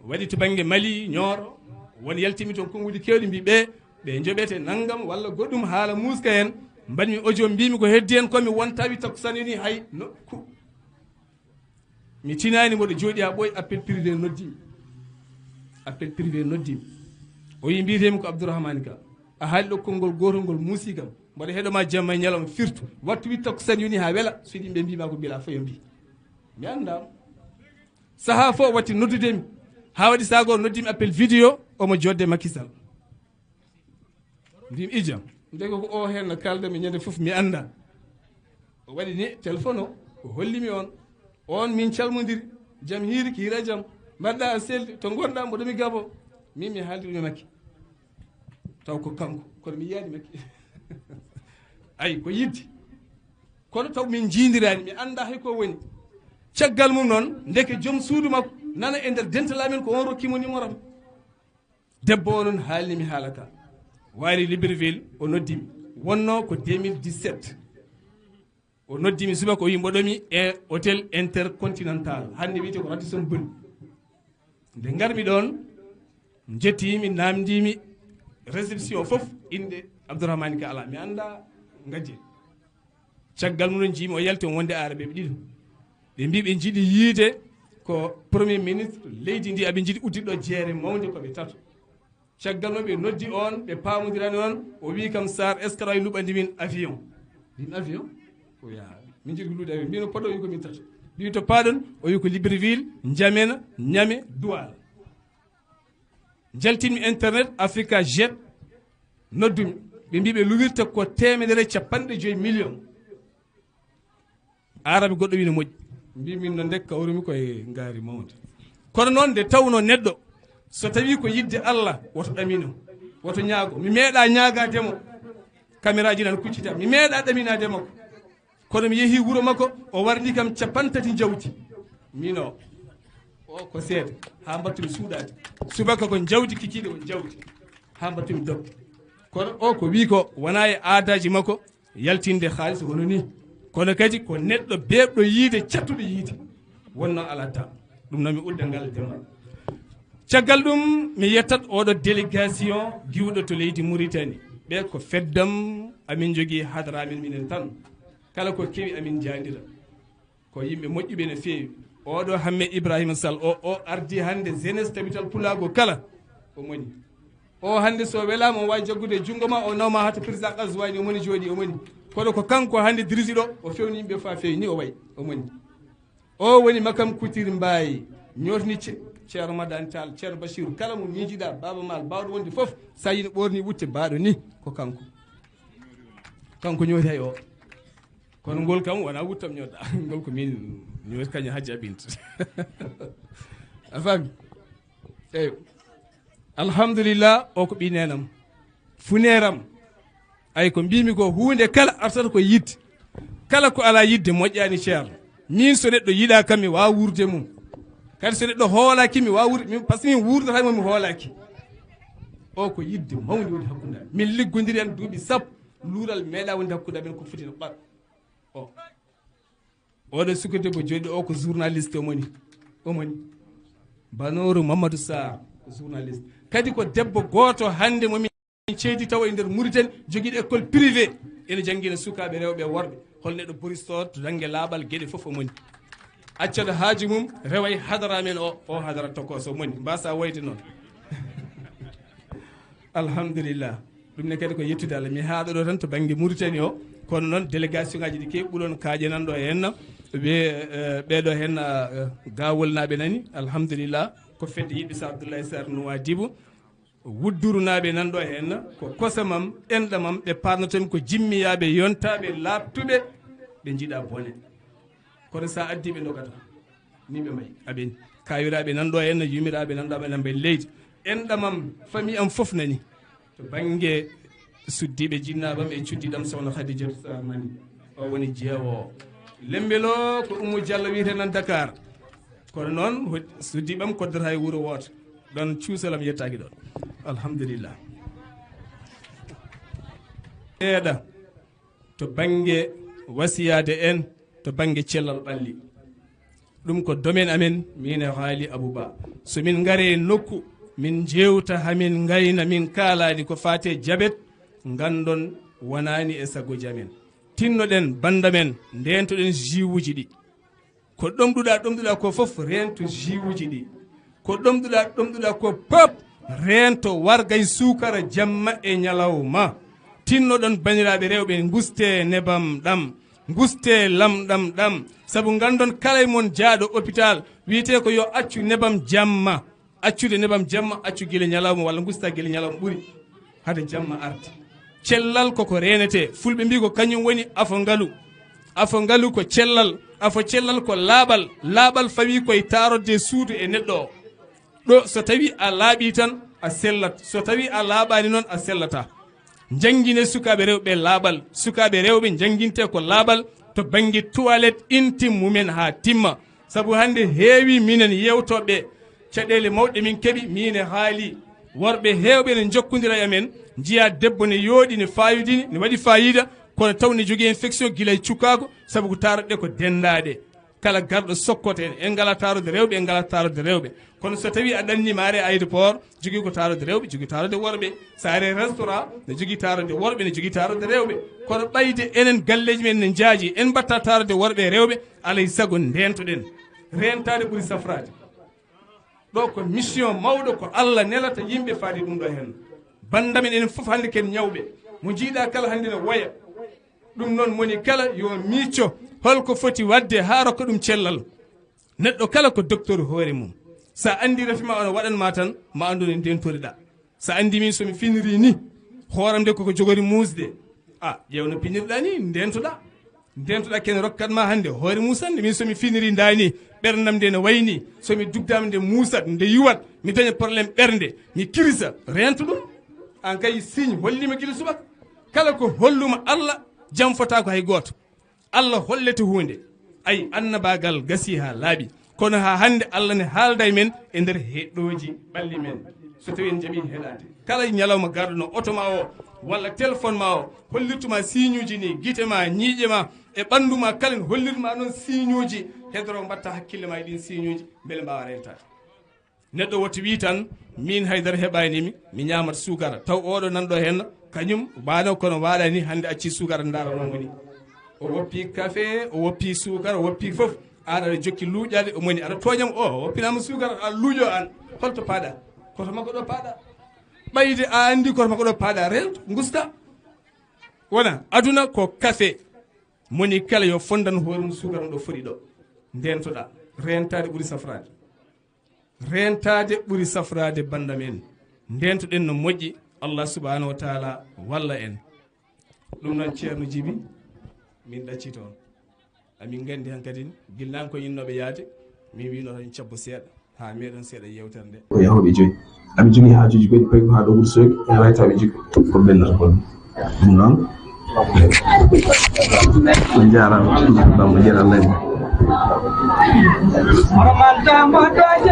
waɗi to bannge Mali, Ñooro, won yaltimi toon konnguɗi keewɗi, mbi ɓe, ɓe njoɓete nanngam walla goɗɗum, haala muuska heen. Mbaɗmi audio, mbimi ko heddi heen ko mi wonta wi takkusaan yoni hay nokku. Mi tinaani, mboɗo jooɗi haa ɓooyi, appel privé noddi. Appel privé noddi. O wi, mbiyetemi ko Abdourahmane Ka. A haali ɗo konngol gootol ngol muusi kam. Mboɗo heɗo ma jamma e ñalawma firtu. Wattu wi takkusaan yoni haa wela. So yimɓe mbima ko mbila fof yo mbi. Mi annda. Sahaa fof watti noddudemi. Haa waɗi sahaa goo noddimi appel vidéo, omo jodde Macky Sall. Mbimi, ijam. Ndeke ko o heen no kaalda mi ñande fof mi annda. O waɗi ni téléphone o, o holli mi on. On min calmondiri. Jam hiiri, kiira jam. Mbaɗɗa a selli, to ngonɗa, mboɗo mi Gabon. Min mi haaldi ɗum e Macky. Taw ko kanko, kono mi yiyaani Macky. Ay, ko yidde. Kono taw min njiidiraani, mi annda hay ko woni. Caggal mum noon, ndeke joom suudu makko nana e nder dental amen ko on rokki mo numéro am. Debbo o noon haalni mi haala ka. Waali Libreville, o noddi mi. Wonno ko deux mille dix-sept. O noddi mi subaka, o wi mboɗo mi e hôtel Intercontinental. Hannde wiyete ko Radisson Blu. Nde ngarmi ɗoon, njettiimi, naamndiimi réception fof, innde Abdourahmane Ka alaa. Mi annda ngajje. Caggal mum, njiimi o yalti, on wonde aarabeeɓe ɗiɗo. Ɓe mbii ɓe njiɗi yiide ko Premier Ministre leydi ndi, aɓe njiɗi udditde ɗo jeere mawnde, ko ɓe tato. Caggal mum, ɓe noddi on, ɓe paamondirani on, o wii kam, Sarr, est-ce que aɗa waawi luɓande min avion? Min avion? Ko yaa, min njiɗi ko luɓde avion. Mbino poɗɗo, o wii ko min tato. Mbii to paaɗon, o wii ko Libreville, N'Djamena, Niamey, Douala. Njaltinmi internet, Africa Jet, noddumi. Ɓe mbii ɓe luwirta ko teemedere e capanɗe joyi million. Aarabe goɗɗo wii no moƴƴi. Mbii min no ndekka, o rumi koye ngaari mawnde. Kono noon nde tawnoo neɗɗo, so tawii ko yidde Allah, woto ɗamino, woto ñaago. Mi meeɗaa ñaagaade mo. Kameraaji nan kuccita. Mi meeɗaa ɗaminaade mo. Kono mi yehii wuro makko, o warni kam capantati njawdi. Mino, o ko seeɗa, haa mbattumi suuɗaade. Subaka ko njawdi, kikiiɗe ko njawdi. Haa mbattumi dogde. Kono o ko wii ko wonaa e aadaaji makko yaltinde haalis hono nii. Kono kadi ko neɗɗo beeɓɗo yiide, cattuɗo yiide. Wonno alaa tan. Ɗum noon mi udda ngal demal. Caggal ɗum, mi yettat oɗo délégation diwɗo to leydi Mauritanie. Ɓe ko feddam, amin jogii hadara amin minen tan. Kala ko kewi amin jaandira. Ko yimɓe moƴƴuɓe no feewi. Oɗo Hamme Ibrahima Sall o, o ardi hannde jeunesse tabital pulaago kala. O moni. O hannde so welaama, o waawi jaggude junngo ma, o nawma haa to président Azwani, o moni jooɗi, o moni. Kono ko kanko hannde dirisi ɗo, o fewni yimɓe faa feewi, ni o wayi, o moni. O woni Makam Kutir Mbaye, ñootni ce-, Ceerno Madani Tall, Ceerno Bachir, kala mo miijiɗaa, Baaba Maal, baawɗo wonde fof, so a yino ɓoorni wutte baaɗo ni, ko kanko. Kanko ñooti hay o. Kono ngol kam wonaa wuttam ñootɗaa. Ngol ko min ñooti kañum Hajja Bint. A faami? Eeyo. Alhamdulillah, o ko ɓii neenam. Funeeram. Ay, ko mbiimi ko, huunde kala artata ko yiɗde. Kala ko alaa yiɗde moƴƴaani, Ceerno. Min, so neɗɗo yiɗaa kam, mi waawa wuurde mum. Kadi so neɗɗo hoolaaki, mi waawa wuurde, min, par ce que min wuurdata mo mi hoolaaki. O ko yiɗde mawnde woni hakkunde amen. Min liggondiri en duuɓi sappo, luural meeɗaa wonde hakkunde amen, ko foti no ɓaɗ. O. Oɗo suka debbo jooɗi o ko journaliste, o moni. O moni. Banooru Mamadou Sarr, ko journaliste. Kadi ko debbo gooto hannde mo min ceedi tawa e nder Mauritanie, jogiiɗo école privée. Ene janngina sukaaɓe rewɓe e worɓe. Hol neɗɗo Boris Toor to daŋnge laaɓal, geɗe fof o moni. Accaɗo haaju mum, rewa e hadara men o, o hadara tokooso o moni. Mbasa wayde noon. Alhamdulillah. Ɗum ne kadi ko yettude Allah. Mi haaɗa ɗo tan to bannge Mauritanie o. Kono noon délégation ngaji ɗi keewi ɓuron kaaƴe nan ɗo e henna. Ɓe, eh, ɓeɗo henna, eh, Gawolnaaɓe nani. Alhamdulillah. Ko fedde yiɗɓe Sa Abdoulaye Sarr Nouadhibou. Wuddurunaaɓe nan ɗo e henna. Ko kosamam, enɗamam, ɓe parnoten ko jimmiyaaɓe, yontaaɓe, laaɓtuɓe, ɓe njiɗa bone. Kono sa addi ɓe ndogata. Ni ɓe mbayi. Aɓen. Kawiraaɓe nan ɗo e henna, yumiraaɓe nan ɗo e henna, mbayi leydi. Enɗamam, famille am fof nani. To bannge suddiiɓe jinnaaɓam e cuddiiɗam Sokhna Khadijatu Sarr nani. O woni jeewo. Lembelo ko Oumou Diallo wiyete nan Dakar. Kono noon ho-, suddiiɓam koddata e wuro wooto. Ɗon cuusalam yettaaki ɗon. Alhamdulillah. Seeɗa to bannge wasiyaade en, to bannge cellal ɓalli. Ɗum ko domaine amen, min e Haali Abou Ba. So min ngari e nokku, min njeewta, haa min ngayna, min kaalaani ko faati e jabet, nganndon wonaani e sagooji amen. Tinnoɗen bannda men, ndeentoɗen jiwuuji ɗi. Ko ɗomɗuɗaa, ɗomɗuɗaa ko fof, reento jiwuuji ɗi. Ko ɗomɗuɗaa, ɗomɗuɗaa ko pop, reento warga e suukara jamma e ñalawma. Tinnoɗon banndiraaɓe rewɓe, ngustee nebam ɗam, ngustee lamɗam ɗam. Sabu nganndon kala e mon jaaɗo hôpital, wiyetee ko yo accu nebam jamma. Accude nebam jamma, accu gila ñalawma walla ngusta gila ñalawma ɓuri hade jamma arde. Cellal koko reenetee. Fulɓe mbii ko kañum woni afo ngalu. Afo ngalu ko cellal. Afo cellal ko laaɓal. Laaɓal fawii koye taarorde suudu e neɗɗo o. Ɗo so tawii a laaɓii tan a sellat. So tawii a laaɓaani noon a sellataa. Njanngine sukaaɓe rewɓe laaɓal. Sukaaɓe rewɓe njanngintee ko laaɓal to bannge toilette intime mumen haa timma. Sabu hannde heewi minen yewtooɓe caɗeele mawɗe min keɓi, min e Haali. Worɓe heewɓe ne njokkondira e amen, njiya debbo ne yooɗi, ne faayodini, ne waɗi faayiida, kono taw ne jogii infection gila e cukkaako, sabu ko taarɗe ko denndaaɗe. Kala garɗo sokkoto en, en ngala taarode rewɓe, en ngala taarode rewɓe. Kono so tawii a ɗanniima are aéroport, jogii ko taarode rewɓe, jogii taarode worɓe. So are restaurant, ne jogii taarode worɓe, ne jogii taarode rewɓe. Kono ɓayde enen galleeji men ne njaaji, en mbatta taarode worɓe e rewɓe, alay sago ndeentoɗen. Reentaade ɓuri safraade. Ɗo ko mission mawɗo ko Allah nelata yimɓe faade ɗum ɗo heen. Bannda men enen fof hannde ken ñawɓe. Mo njiiɗaa kala hannde ne woya. Ɗum noon moni kala yo miicco holko foti waɗde haa rokka ɗum cellal. Neɗɗo kala ko docteur hoore mum. So a anndi rafi ma ono waɗan ma tan, ma anndu no ndentoriɗaa. So a anndi min so mi finiri ni, hooram nde koko jogori muusde. A, ƴeew no pinirɗaa ni, ndentoɗaa. Ndentoɗaa ken rokkat ma hannde, hoore muusat nde. Min so mi finiri ndaa ni, ɓerndam nde no wayi ni. So mi dugdaama nde muusat, nde yuwat, mi daña problème ɓernde, mi kirisa, reento ɗum. An kay signe holliima gila subaka. Kala ko holluma Allah, jam fotaa ko hay gooto. Allah hollete huunde. Ay, annabaagal gasii haa laaɓi. Kono haa hannde Allah ne haalda e men e nder heɗɗooji ɓalli men. So tawii en jaɓii heɗaade. Kala ñalawma garɗo no oto ma o, walla téléphone ma o, hollirtuma signe uji ni, gite ma, ñiiƴe ma, e ɓanndu ma kala ne hollirma noon signe uji. Hedoro mbatta hakkille ma e ɗin signe uji, mbele mbaawa reentaade. Neɗɗo woti wi tan, min haydara heɓani mi, mi ñamat suukara. Taw oɗo nan ɗo hen, kañum bano kono waɗani, hande acci suukara, ndara no woni. O woppi kafe, o woppi suukara, o woppi fof. An aɗa jokki luuƴade, o moni aɗa tooñam, o woppinama suukara, a luuƴo an. Holto paɗa? Koto makko ɗo paɗa. Ɓayde a andi koto makko ɗo paɗa, rent, gusta. Wona, aduna ko kafe. Moni kala yo fondan hoore mum suukara ɗo foti ɗo. Ndentoɗa. Rentade ɓuri safrade. Rentade ɓuri safrade, bandam en. Ndentoɗen no moƴƴi, Allah subhanahu wa taala walla en. Ɗum noon, Ceerno Jibi, min ɗacci toon. Amin nganndi han kadi, gilnaan ko innooɓe yaade, min wiino tan cabbo seeɗa, haa meeɗen seeɗa yeewtere nde. Ko yahooɓe joyi. Aɓe jogii haajuuji goɗɗi, payi ko haa ɗo Wuro Soogi, en raytaaɓe jikku, ko ɓennata ko ɗum. Ɗum noon, on njaaraama, on njaaraama, on njaaraama.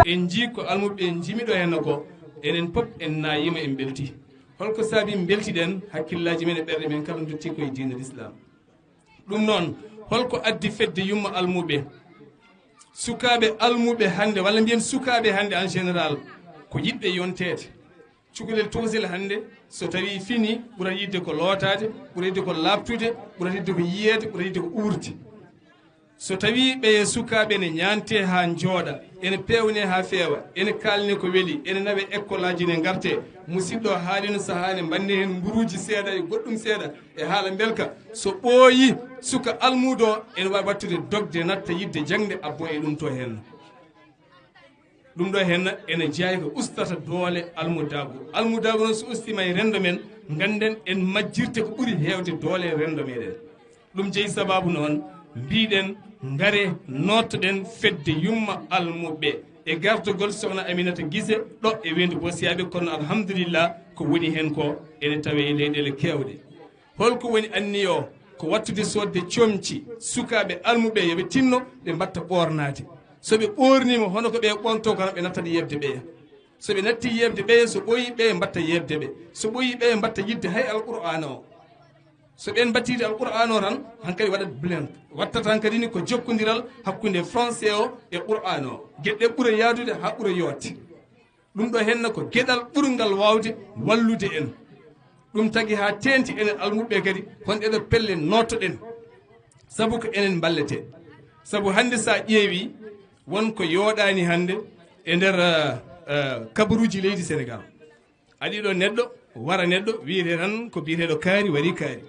En njii ko almuɓe en njimi ɗo henna ko, enen pop en nayiima, en mbelti. Holko saabi mbeltiɗen? Hakkillaaji men e ɓerɗe men kala ndotti koye diina Lislaam. Ɗum noon, holko addi fedde yumma almuɓe? Sukaaɓe almuɓe hannde, walla mbiyen sukaaɓe hannde en général, ko yiɗɓe yonteede. Cukalel tokosel hannde, so tawii fini, ɓurata yiɗde ko lootaade, ɓurata yiɗde ko laaɓtude, ɓurata yiɗde ko yiyeede, ɓurata yiɗde ko uurde. So tawii ɓeye sukaaɓe ne ñaante haa njooɗa, ene peewne haa feewa, ene kaalne ko weli, ene nawe ekkolaaji ne ngarte, musidɗo haalino sahaa ne mbaɗne heen mburuuji seeɗa e goɗɗum seeɗa e haala mbelka. So ɓooyi, suka almuudo o ene waawi waɗtude dogde, natta yiɗde jaŋde, abbo e ɗum to heen. Ɗum ɗo heen ene jeyaa ko ustata doole almudaagu. Almudaagu noon so ustiima e renndo men, ngannden en majjirte ko ɓuri heewde doole e renndo meɗen. Ɗum jeyi sabaabu noon, mbiɗen, ngare noottoɗen fedde yumma almuɓe e gartogol Sokhna Aminata Gise ɗo e Weendu Bosiyaaɓe, kono alhamdulillah ko woni heen ko ene tawee e leyɗeele keewɗe. Holko woni anniya o? Ko waɗtude soodde comci sukaaɓe almuɓe, yo ɓe tinno ɓe mbaɗta ɓoornaade. So ɓe ɓoorniima, hono ko ɓe ɓoontoo, kono ɓe nattat yeeɓde ɓeya. So ɓe natti yeeɓde ɓeya, so ɓooyi ɓeya mbaɗta yeeɓde ɓe. So ɓooyi ɓeya mbaɗta yiɗde hay Alqur'aana o. So ɓeen mbattiide Alqur'aana o tan, hankadi waɗat blank. Wattata hankadi ni ko jokkondiral hakkunde français o e Qur'aana o. Geɗe ɓura yaadude haa ɓura yooɗde. Ɗum ɗo henna ko geɗal ɓurngal waawde wallude en. Ɗum tagi haa teenti enen almuɓɓe kadi, hol ɗeɗo pelle noottoɗen, sabu ko enen mballete. Sabu hannde, so a ƴeewi, won ko yooɗaani hannde e nder, eh, eh, kabaruuji leydi Senegaal. Aɗa yiɗo neɗɗo, wara neɗɗo, wiyete tan ko biyeteeɗo kaari, warii kaari,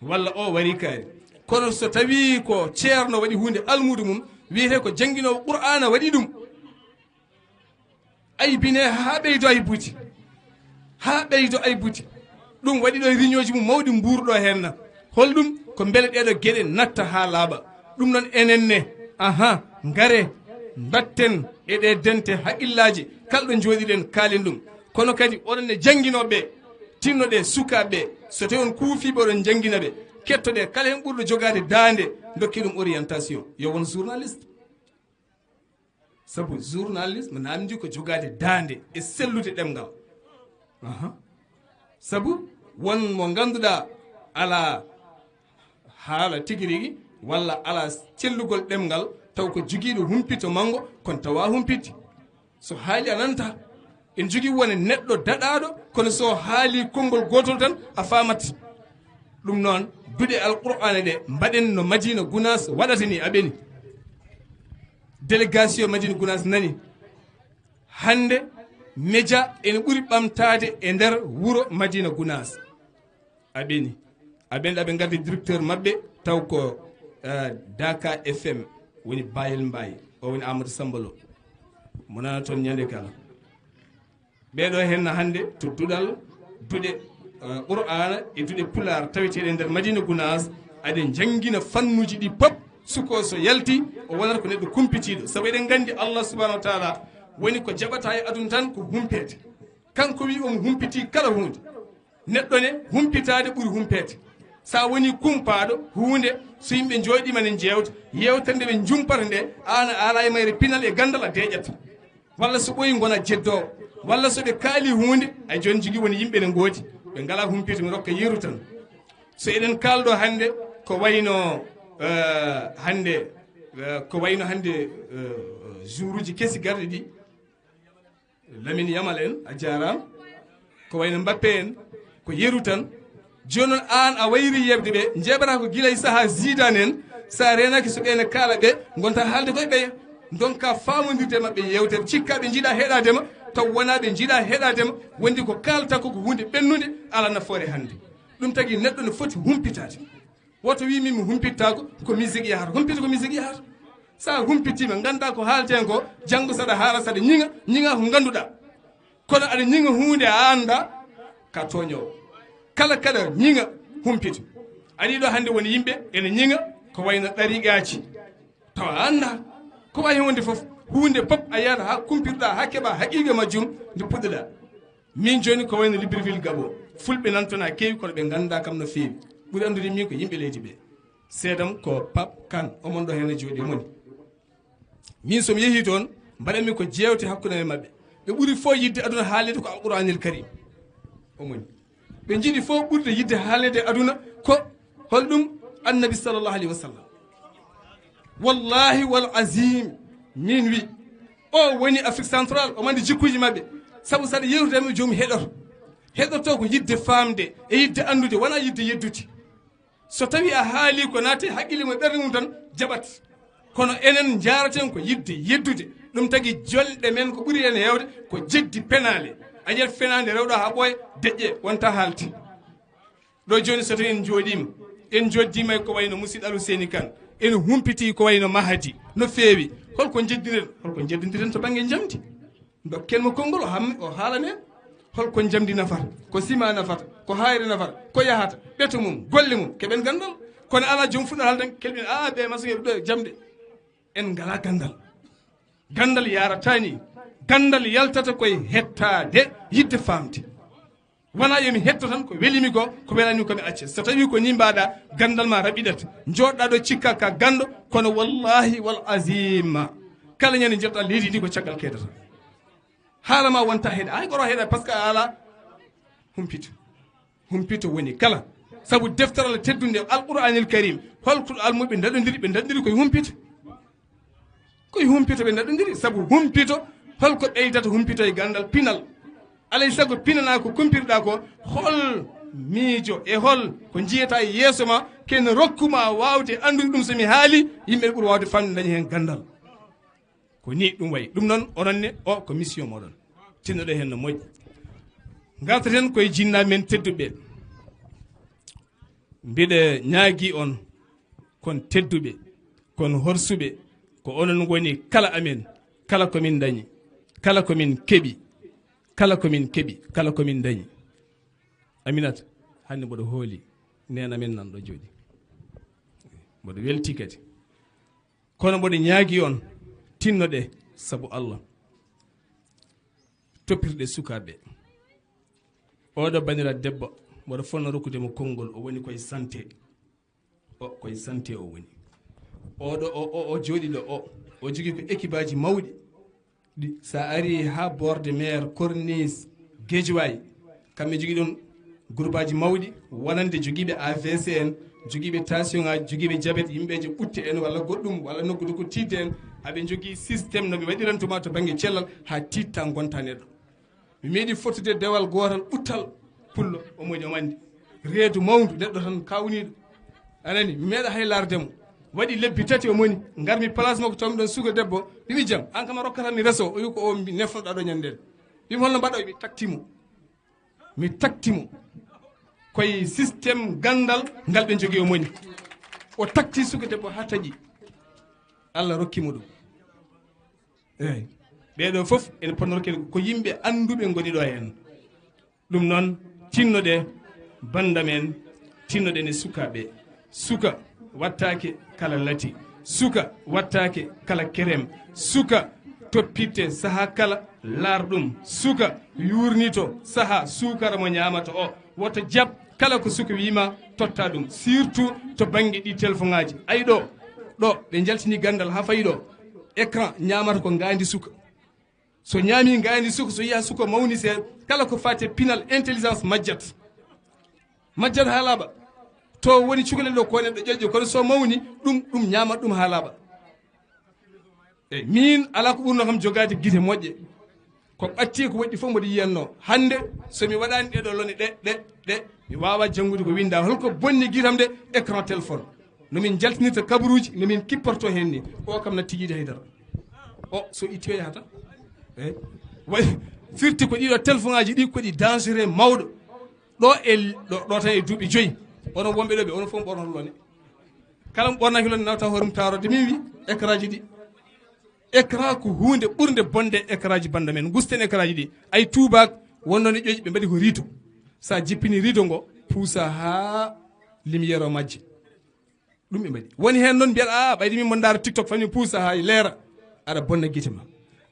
walla o warii kaari. Kono so tawii ko ceerno waɗi huunde almuudo mum, wiyete ko jannginoowo Qur'aana waɗi ɗum. Aybine haa ɓeydo aybude, haa ɓeydo aybude. Ɗum waɗi ɗo riñooji mum mawɗi mbuurɗo heen na. Holɗum? Ko mbele ɗeɗo geɗe natta haa laaɓa. Ɗum noon enen ne, aha, ngare, mbatten e ɗe dente haqqillaaji, kala ɗo njooɗiɗen kaalen ɗum. Kono kadi oɗon ne jannginooɓe, tinnoɗe sukaaɓe, so tawi on kuufiiɓe oɗon njanngina ɓe, kettoɗe kala heen ɓurɗo jogaade daande, ndokke ɗum orientation, yo won journaliste. Sabu journalisme namdi ko jogaade daande e sellude ɗemngal. Aha. Sabu won mo ngannduɗaa alaa haala tigi rigi, walla alaa cellugol ɗemngal, taw ko jogiiɗo humpito manngo, kono tawa humpiti. So haali a nanta, en jogii wone neɗɗo daɗaaɗo, kono so haali konngol gootol tan a faamat. Ɗum noon, duɗe Alqur'aana ɗe mbaɗen no Madina Gunaas waɗata ni, a ɓeni. Délégation Madina Gunaas nani. Hannde, média ene ɓuri ɓamtaade e nder wuro Madina Gunaas. A ɓeni. A ɓeni, aɓe ngardi directeur maɓɓe, taw ko, eh, Daka F M, woni Bayel Mbaye. O woni Amadou Samba Lo. Mo nana toon ñande kala. Ɓeɗo henna hannde to duɗal, duɗe, eh, Qur'aana e duɗe Pulaar taweteeɗe nder Madina Gunaas, aɗe njanngina fannuuji ɗi pop. Suko so yalti, o wonata ko neɗɗo kumpitiiɗo. Sabu eɗen nganndi Allah subhanahu wa taala woni ko jaɓata e aduna tan ko humpeede. Kanko wi omo humpitii kala huunde. Neɗɗo ne, humpitaade ɓuri humpeede. So a woni kumpaaɗo huunde, so yimɓe njooɗiima ne njeewta, yeewtere nde ɓe njumpata nde, aan a alaa e mayre pinal e ganndal, a deeƴat. Walla so ɓooyi ngona jeddoowo. Walla so ɓe kaali huunde, ay jooni jigi woni yimɓe ne ngoodi. Ɓe ngalaa humpito, mi rokka yeru tan. So eɗen kaalɗo hannde, ko wayno, eh, hannde, eh, ko wayno hannde, eh, jouruuji kesi garɗi ɗi, Lamine Yamal en, a jaaraama. Ko wayno Mbappe en, ko yeru tan. Jooni noon, aan a wayri yeɓde ɓe, njeeɓata ko gila e sahaa Zidane en, so a reenaaki so ɓeen e kaala ɓe, ngonta haalde koye ɓeya. Ndonka faamondirde e maɓɓe yeewtere, cikka ɓe njiɗa heɗaade ma, taw wonaa ɓe njiɗa heɗaade ma, wondi ko kaalta ko, ko huunde ɓennunde, alaa nafoore hannde. Ɗum tagi neɗɗo no foti humpitaade. Woto wi min mi humpittaako, ko musique yahata. Humpito ko musique yahata. So a humpitiima, nganndaa ko haalten ko, janngo saɗa haala, saɗa ñiŋa, ñiŋa ko ngannduɗaa. Kono aɗa ñiŋa huunde a anndaa, ka tooñoowo. Kala kaɗa ñiŋa, humpito. Aɗa yiɗo hannde woni yimɓe ene ñiŋa ko wayno ɗariigaaji. Tawa a anndaa. Ko wayi wonde fof, huunde pop a yiyata haa kumpitoɗaa, haa keɓaa haqiiqa majjum, nde puɗɗoɗaa. Min jooni ko wayno Libreville Gabon. Fulɓe nan toon haa keewi, kono ɓe nganndaa kam no feewi. Ɓuri anndude min ko yimɓe leydi ɓe. Seedam ko Pape Kane, omon ɗo heen e jooɗi, omoni. Min so mi yehii toon, mbaɗanmi ko jeewte hakkunde am e maɓɓe. Ɓe ɓuri fof yiɗde aduna haalde ko Alquraanil Karim. Omoni. Ɓe njiɗi fof ɓurde yiɗde haalde aduna ko holɗum? Annabi sallallahu alayhi wa sallam. Wallahi wal azim, min wi, o woni Afrique Central, omo anndi jikkuuji maɓɓe. Sabu saɗa yeewtude e maɓɓe, joomum heɗoto. Heɗoto ko yiɗde faamde e yiɗde anndude, wonaa yiɗde yeddude. So tawii a haalii ko naati e haqqille mum e ɓernde mum tan, jaɓat. Kono enen njaaraten ko yiɗde yeddude. Ɗum tagi jolɗe men ko ɓuri heen heewde ko jeddi penaale. A yiyat fenaande rewɗo haa ɓooya, deƴƴe, wonta haalde. Ɗo jooni so tawii en njooɗiima, en njoddiima e ko wayno musidɗo Alhuseyni Kan, en humpitii ko wayno Mahadi no feewi. Holko njeddiren? Holko njeddondiren to bannge njamndi? Ndokken mo konngol, o ham-, o haalan en. Holko njamndi nafata? Ko sima nafata? Ko hayre nafata? Ko yahata? Ɓeto mum, golle mum, keɓen ganndal. Kono alaa joom fuɗɗo haalden, kelɓin, "Aa, ɓe maso ɓe ɗo jamɗe." En ngalaa ganndal. Ganndal yaarataa ni. Ganndal yaltata koye hettaade, yiɗde faamde. Wonaa yo mi hetto tan ko welimi ko, ko welani ko mi acca. So tawii ko nii mbaɗa, ganndal ma raɓɓiɗat. Njooɗɗaa ɗo cikka ka ganndo, kono wallahi wal azim, kala ñande njeɗɗa leydi ndi ko caggal keedata. Haala ma wonta heɗa, hay goro heɗa, parce que a alaa humpito. Humpito woni kala. Sabu deftere Allah teddunde, Alqur'aanil Karim, holko almuɓe ndaɗondiri? Ɓe ndaɗondiri koye humpito. Koye humpito ɓe ndaɗondiri, sabu humpito, holko ɓeydata humpito e ganndal pinal? Alay sago pinanaa ko kumpitoɗaa ko, hol miijo e hol ko njiyataa e yeeso ma, ken rokku ma waawde anndude ɗum, so mi haali, yimɓe ɓuri waawde faamde, daña heen ganndal. Ko nii ɗum wayi. Ɗum noon, onon ne, o ko mission mooɗon. Tinnoɗon heen no moƴƴi. Ngartaten koye jinnaaɓe men tedduɓe. Mbiɗa ñaagii on, kon tedduɓe, kon horsuɓe, ko onon ngoni kala amen, kala ko min ndañi, kala ko min keɓi, kala ko min keɓi, kala ko min ndañi. Aminata, hannde mboɗo hooli, neen amen nan ɗo jooɗi. Mboɗo weltii kadi. Kono mboɗo ñaagii on, tinnoɗee sabu Allah. Toppirɗe sukaaɓe. Oɗo banndiraaɗo debbo, mboɗo fotnoo rokkude mo konngol, o woni koye santé. O, koye santé o woni. Oɗo, o, o, o jooɗii ɗo, o, o jogii ko équipe aji mawɗi. Ɗi, so a arii haa borde mer, corniche, Guédiawaye, kamɓe njogii ɗoon groupe aji mawɗi, wonande jogiiɓe A V C en, jogiiɓe tension ŋaaji, jogiiɓe diabète, yimɓe je ɓutte en, walla goɗɗum, walla nokku nokku tiiɗde en. Aɓe njogii système no ɓe waɗiranta ma to bannge cellal, haa tiiɗta, ngonta neɗɗo. Mi meeɗi fottude dewal gootal ɓuttal pullo, omo waɗi, omo anndi. Reedu mawndu, neɗɗo tan kawniiɗo. A nani, mi meeɗa hay laarde mo. Waɗi lebbi tati o moni, ngarmi place makko, tawmi ɗoon suka debbo. Mbiimi, "Jam, aan kam a rokkata mi reso?" O wi, "Ko o mbi-, nefnoɗaa ɗo ñande nde." Mbiimi, "Holno mbaɗɗa?" Mi takti mo. Mi takti mo. Koye système ganndal ngal ɓe njogii o moni. O takti suka debbo haa taƴi. Allah rokki mo ɗum. Eey. Ɓee ɗoo fof ene potnoo rokkeede ko yimɓe annduɓe ngoni ɗo heen. Ɗum noon, tinnoɗee bannda men, tinnoɗen e sukaaɓe. Suka wattaake kala lati. Suka wattaake kala kerem. Suka toppitte sahaa kala laarɗum. Suka yuurnito sahaa suukara mo ñaamata o. Woto jaɓ kala ko suka wii ma, totta ɗum. Surtout to bannge ɗi telefoŋaaji. Ayi ɗo, ɗo ɓe njaltini ganndal haa fayi ɗo. Écran ñaamata ko ngaandi suka. So ñaami ngaandi suka, so yiya suka mawni seeɗa, kala ko faati e pinal, intelligence majjat. Majjat haa laaɓa. To woni cukalel ɗo ko neɗɗo ƴoƴƴo, kono so mawni, ɗum, ɗum ñaamat ɗum haa laaɓa. Eyi, miin alaa ko ɓurnoo kam jogaade gite moƴƴe. Ko ɓatti ko woɗɗi fof mboɗo yiyanno. Hannde, so mi waɗaani ɗeɗo lone ɗe, ɗe, ɗe, mi waawa janngude ko winnda. Holko bonni gitam de? Écran téléphone. No min njaltinirta kabaruuji, no min kipporto heen ni. O kam natti yiide haydara. O, so itti o yahata. Eyi. Way, firti ko ɗiɗo téléphone aji ɗi ko ɗi dangereux mawɗo. Ɗo e, ɗo, ɗo tan e duuɓi joyi. Onon wonɓe ɗo ɓe, onon fof ɓornoto lone. Kala mo ɓornaaki lone nawta hoore mum taarode. Min wi, écran ji ɗi. Écran ko huunde ɓurnde bonde e écran ji bannda men. Ngusten écran ji ɗi. Ay tuubaak wonno ne ƴoƴi ɓe mbaɗi ko rideau. Sa jippini rideau ngo, puusa haa lumière o majji. Ɗum ɓe mbaɗi. Woni heen noon mbiyata, "A, ɓayde min mboɗo ndaara TikTok, fami puusa haa leera." Aɗa bonna gite ma.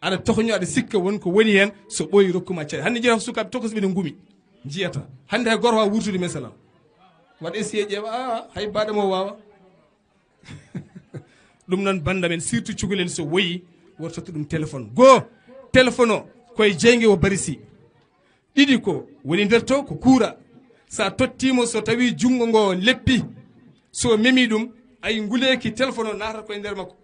Aɗa tokoño, aɗa sikka won ko woni heen, so ɓooyi rokkuma caɗeele. Hannde njiyata sukaaɓe tokosɓe ne ngumi. Njiyata. Hannde hay gooto waawa wurtude mesalam. Waɗa essayé ƴeewa, a, hay baɗa mo waawa. Ɗum noon bannda men, surtout cukalel so woyi, woto totta ɗum téléphone. Goo, téléphone o koye jeynge o barisi. Ɗiɗi ko woni nder to ko kuura. Sa tottimo, so tawi junngo ngo leppi, so memi ɗum, ay nguleeki téléphone o naata koye nder makko.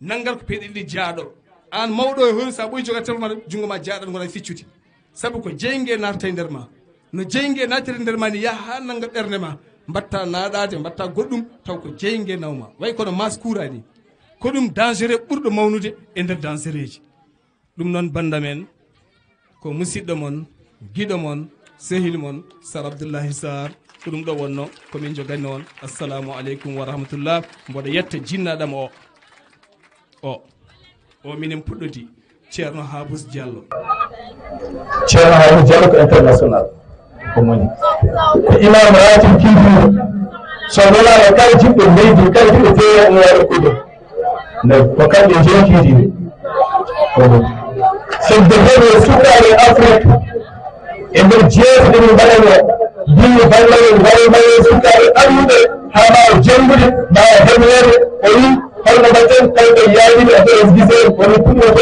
Nanngal ko peeɗe ɗiɗi jaaɗo. Aan mawɗo e hoore, sa ɓooyi joga téléphone ma, junngo ma jaaɗat ngona ficcude. Sabu ko jeynge naatata e nder ma. No jeynge naatiri nder ma ni, yaha haa nannga ɓernde ma. Mbatta naaɗaade, mbatta goɗɗum, taw ko jeynge nawma. Way kono masse kuura ni. Ko ɗum dangereux ɓurɗo mawnude e nder dangereuji. Ɗum noon bannda men, ko musidɗo mon, giɗo mon, sehil mon, Sar Abdullahi Sar, ko ɗum ɗo wonno, ko min jogani on. Assalamu aleykum wa rahmatullah. Mboɗo yetta jinnaɗam o. O, o minen puɗɗodi, Ceerno Habus Diallo. Ceerno Habus Diallo ko international. Ko moni. Ko imam ratib kiidiiɗo. So wonaa e kala jiɗɗo leydi, kala jiɗɗo teeya, omo waawi rokkude. Nde ko kamɓe njeekiiɗi. Ko fedde heɓe sukaaɓe Afrik e nder jeeso ɗe min mbaɗanoo. Yimɓe ballal mbaɗa mbaɗa sukaaɓe alluɓe haa mbaawa janngude, mbaawa hebleede. O wi holno mbaɗten, kala ko yaajide e P S G, woni puɗɗo ko.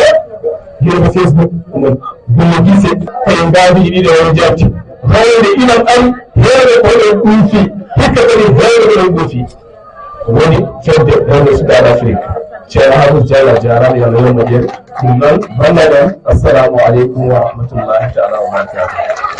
Hino ko Facebook, ɗum ɗon. Ɗum no gise, ko e ngaabiiji ɗiɗi o jabti. Rewde ilam am, heewde ko ɗon ɗuufi, hikka kadi heewde ko ɗon ɗuufi. Woni fedde rewde sukaaɓe Afrik. Ceerno Habib Diallo, a jaaraama, yo Allah yurmo ɓe. Ɗum noon, bannda noon, assalamu aleykum wa rahmatullahi taala wa barakatuh.